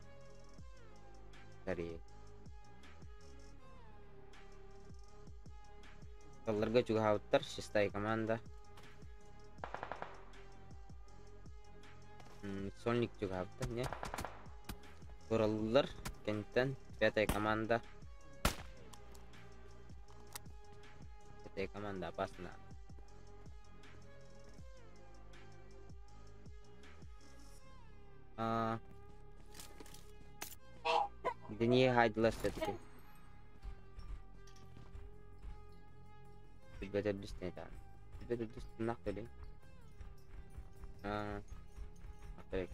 Скорее. Колларга чугахауттар, шестая команда. Сонник чугахауттар, не? Кураллар, кенттен, пятая команда. Пятая команда опасна. Дени хайдылар все-таки. Бетер дүстен там. Бетер дүстен нақтылы. Нақтылы.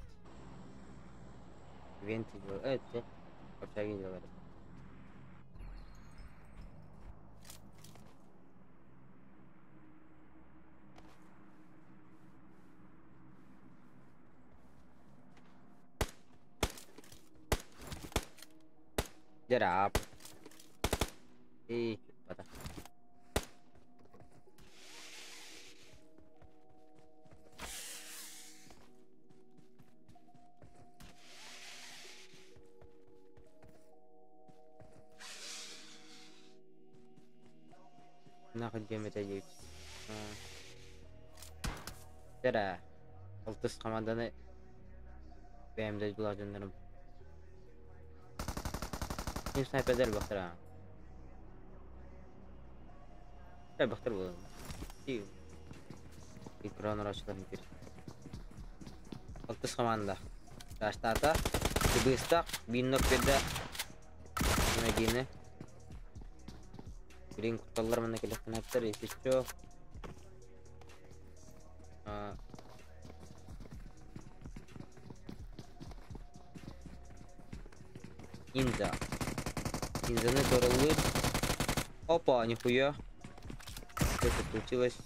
Венти был. Это общаги делали. जरा आप पता Нахуй диэм этэ диэбит. Тера. Алтыс команданы бэйэм дойдулаах дьоннорум. Ким снайпердер бахтара. Бахтар буолан. Экран орочуларын кир. Алтыс команда. Таштата. Быстак. Биннок берде. Нагины. Блин, кутталлар манна келехтенеттер, если чё. Ниндзя. Ниндзяны торылыр. Опа, нихуя. Что это случилось?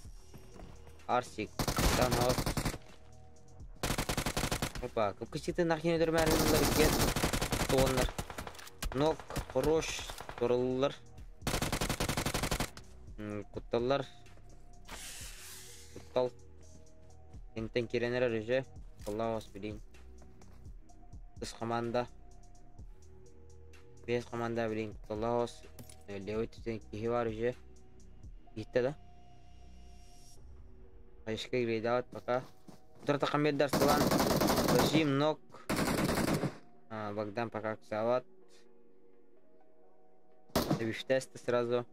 Арсик. Танос. Опа, капкаситы нахер нормально гет. Тоннер. Нок, хорош, торылыр. Кутталлар. Куттал. Энтен киренер реже. Аллах вас блин. Тыс команда. Бес команда блин. Аллах вас. Левый түтен кихи бар уже. Gitti да. Қайшка грейдават пока. Тұрта қамбердар салан. Зажим ног. Богдан пока ксават. Тесты сразу.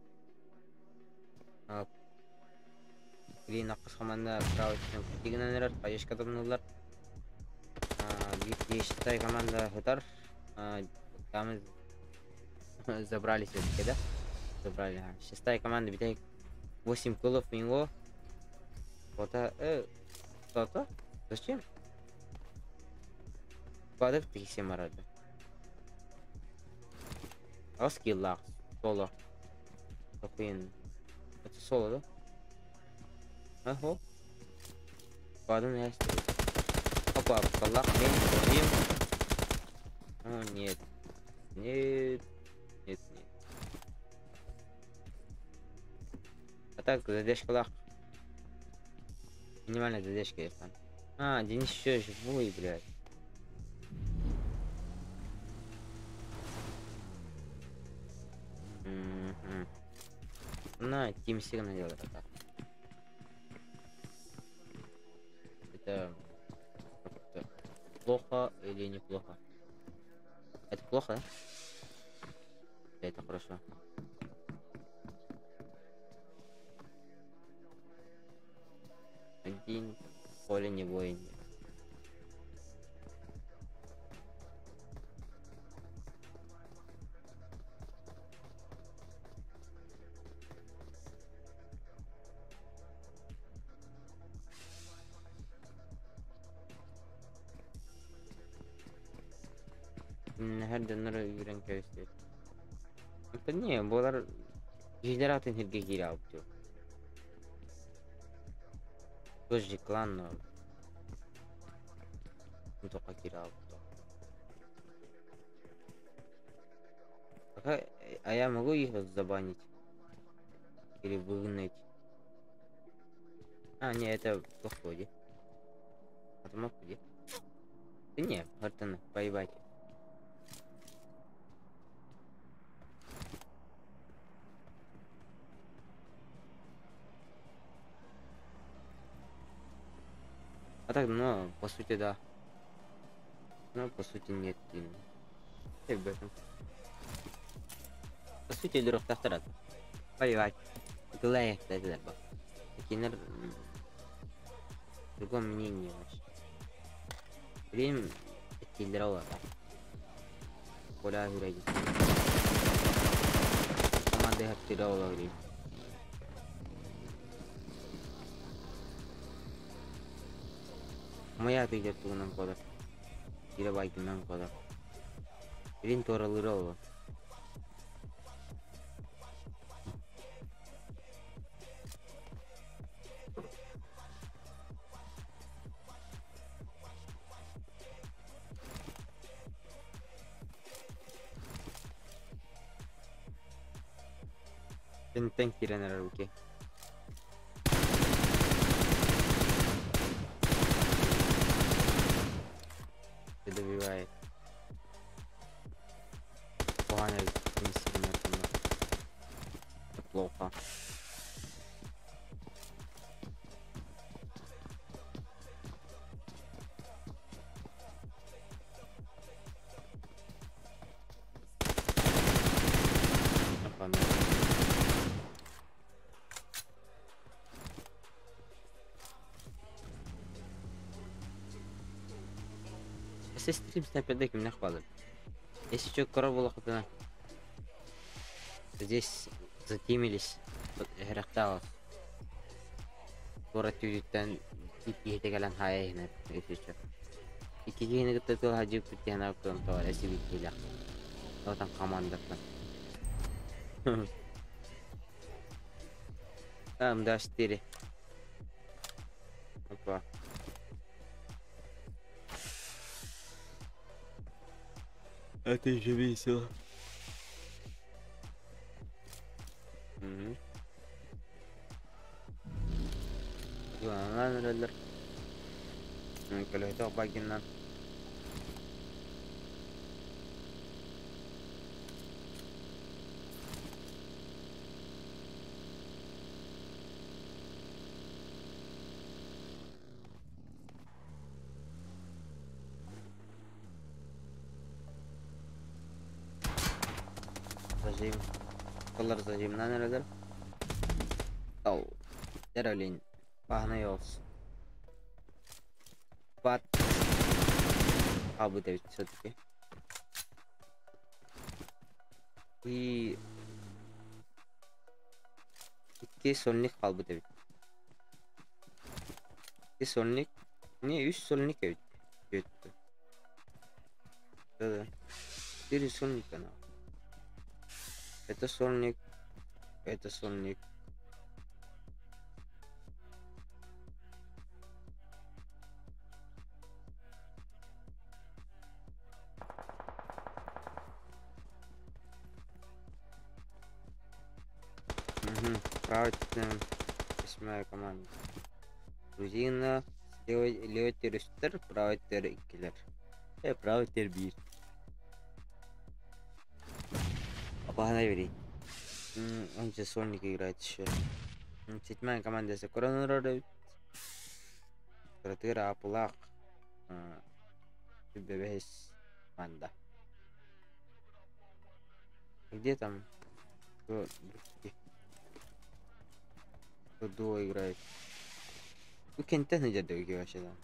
Блин, ақыс команда правый тигеннер, қайшка табынулар. Бит команда хутар. Там забрали все-таки, да? Забрали. Шестая команда битек 8 киллов у него. Вот, что-то? Зачем? Падок ты семарады. А скиллах, соло. Охуенно. Это соло, да? Ага. Падан я. Опа, Аллах, блин, блин. О, нет. Нет. Нет, нет. А так, задержка лах. Минимальная задержка есть там. А, Денис еще живой, блядь. На, Тим Сигна делает так. Это плохо или неплохо? Это плохо, да? Это хорошо. Один поле не воин. Her үйрен кәбістер. Не, бұлар генератор энергия кире алып тұр. Тоже клан, но только кире алып тұр. Пока, а я могу их забанить? Или выгнать? А, не, это плохо, А ты мог где? Да не, Хартон, поебать. А так, ну, по сути, да. Ну, по сути, нет. Как бы. По сути, друг автора. Поебать. Глая, кстати, да. Такие, другое мнение вообще. Блин, киллерова, да. Коля вроде. Команда хаттирова, блин. Моя тыйдер тугунан кодar. Кире байтынан кодar. Блин, торалырова. Тен киренер руки. Добивает. Плохо. Стрим снайперда кимнэх балыр. Если что, коробула хотына. Здесь затимились. Эрехталов. Город түйүттэн икки кэлэн хайа если что. Икки киһини кытта тыл хадьык бүттиһэн аккын тоҕо эси биттилэх. Отан командаттан. Там да 4. Опа. Это еще весело. Угу. Юанан Көлөтө багиннан. Зажим. Колор зажимнан эрэлэр. Ау. Дәрөлин. Баһына yolsun. Бат. Абы да все-таки. И икки сольник калбыт эбит. Икки сольник. Не, үс сольник эбит. Өттү. Да-да. Четыре сольника на. Это сольник. Это сольник. Угу. Правый восьмая команда. Грузина, левый, левый террористтер, правый террор. Правый террор бир. Опа, бери. Он же сольник играет еще. Седьмая команда за корону Кратыра Апулах. Бебес команда. Где там? Кто, Кто дуо играет? Ну, кентен идет вообще там.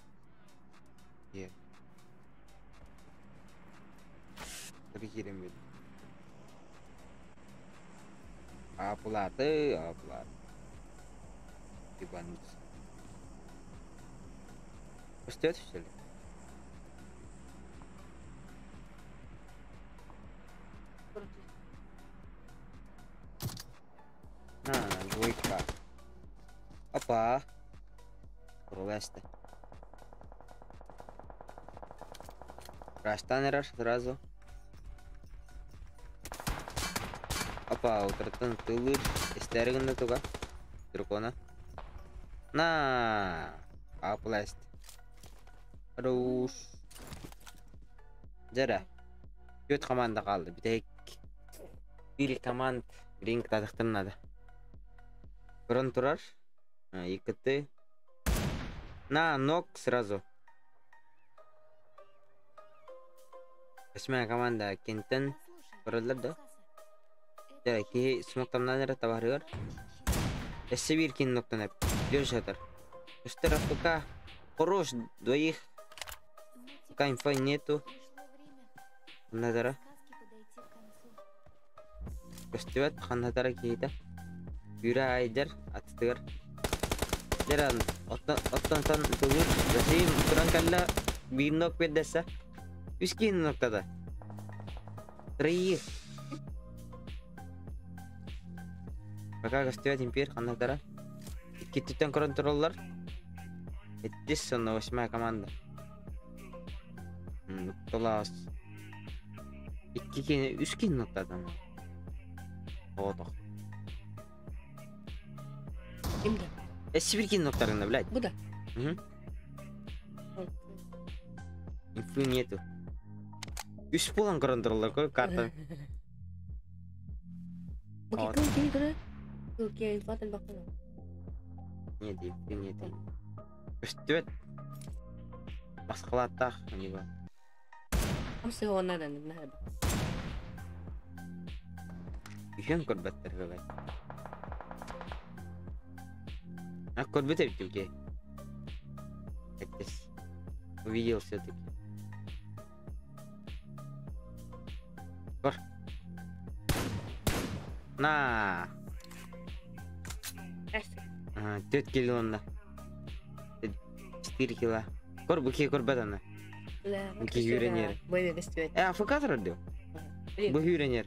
Е. Триггерим. Оплаты, оплаты. Ебануться. Пустет, что ли? А, двойка. Опа. Пролезти. Раштанер сразу. Опа, утраттан тылыр. Истеригінде туга. Дракона. На! Аплест. Хорош. Жара. Төрт команда қалды. Битек. Bir команд ринг надо. Бұрын тұрар. Екі. На, ног сразу. Восьмая команда Кентен. Көрөлөр да. Жара, ки смоктамнан эре табарыгар. Эссе бир кин ноктан эп. Лёжатыр. Үстер АФК. Хорош, двоих. Пока инфа нету. Ханнатара. Көстүбэт ханнатара кейта. Юра айдар аттыгар. Жара оттон сан тылыр. Засим туран калла бир нок беддесе. Үс кин ноктада. Троих. Пока көстүбэт импер ханнатара. Икки контроллар. Эттис сонно восьмая команда. Толаас. Икки кин, үс кин ноктадан. Отох. Кимде? Эсси бир кин ноктарында, блядь. Бу да. Угу. Инфы нету. Үс болан контроллар кой карта. Бу Вот. ким ким тура? Бу ки инфатын бакына. Нет, инфы нету. Көстүбэт. Баскалаттах, него. Хамсы оннадан нахар. Үһүөн көрбөттөр бэбэй. А көрбүт эбит окей. Эттес. Увидел все-таки. Көр. На. 4 кило онно. 4 кило. Көр бу киһи көрбөт аны. Бу киһи үүрэнэр. Э, АФК турар дио. Бу үүрэнэр.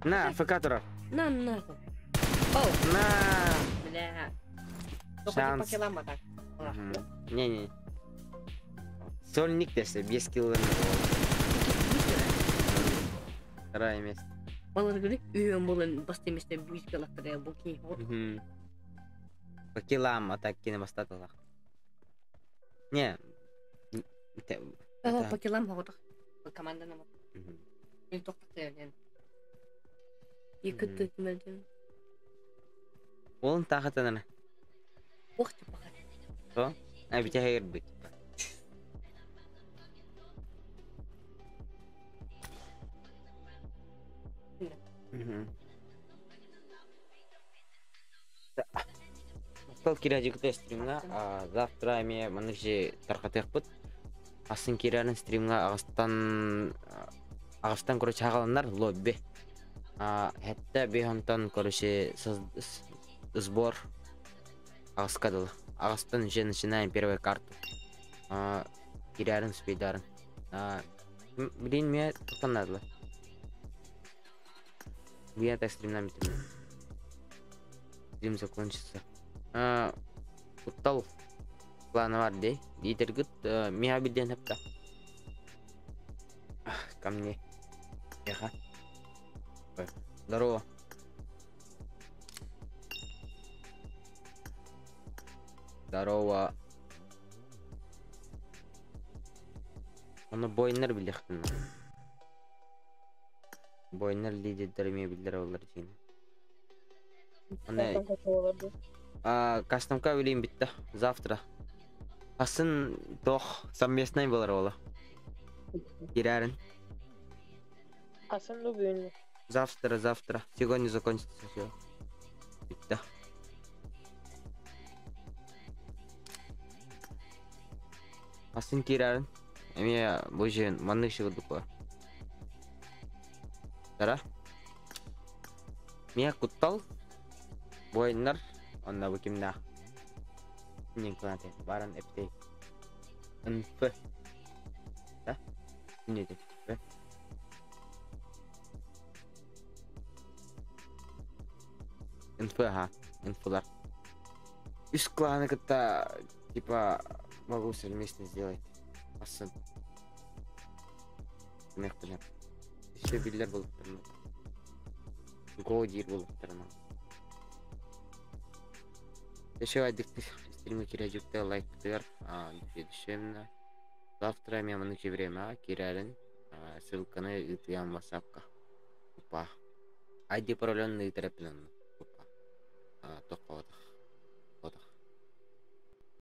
На, АФК турар. На, на. О. На. Бля. Шанс. Не-не. Сольник десе, 5 кило. Второе место. Балар үйөн болан басты месте 5 кило бу ки. По килам, а так кине бастаталах. Не. По килам хоғытық. Команда нам. Мен тоқтақты. Екі түтмәдім. Олын тағытанына. Ох, типа. То? А бите хайыр бит. Мактал кирәжикте стримга, завтра эме маны же таркатыякпыт. Асын кирәрин стримга агастан агастан короче хагаланнар лобби. Хәтта бихонтан короче сбор агаска дылы. Агастан же начинаем первую карту. Кирәрин спидарын. Блин, мне тоқтан Я так стримнан бітірмін. Стрим закончится. Куттал планы бар дей. Лидер гыт миа билден хапта. Ко мне. Ага. Здорово. Здорово. Оны бойнар билехтин. Бойнар лидердер ме билдер олар дейін. Оны кастомка билейін бітті. Завтра. Асын тох совместный болар ола. Кирәрін. Асын бүгін. Завтра, завтра. Сегодня закончится все. Бітті. Асын кирәрін. Эме бу же маннык шығыдық Тара. Мия куттал. Бойнар. Онна бу кимна. Нин кланате. Баран эптей. НФ. Да? Не деп. НФ, ага. Инфулар. Үс кланы кытта типа могу совместно сделать. Асын. Мехтелер. Еще биллер болып тұрмын. Го дир болып тұрмын. Еще айдыкты стримы кирәжүкте лайк тыгар. Следующем Завтра мен мыныки время кирәрин. Ссылканы ытыям ватсапка. Опа. ID паролын ыйтыраппын. Опа. Тоққабатах.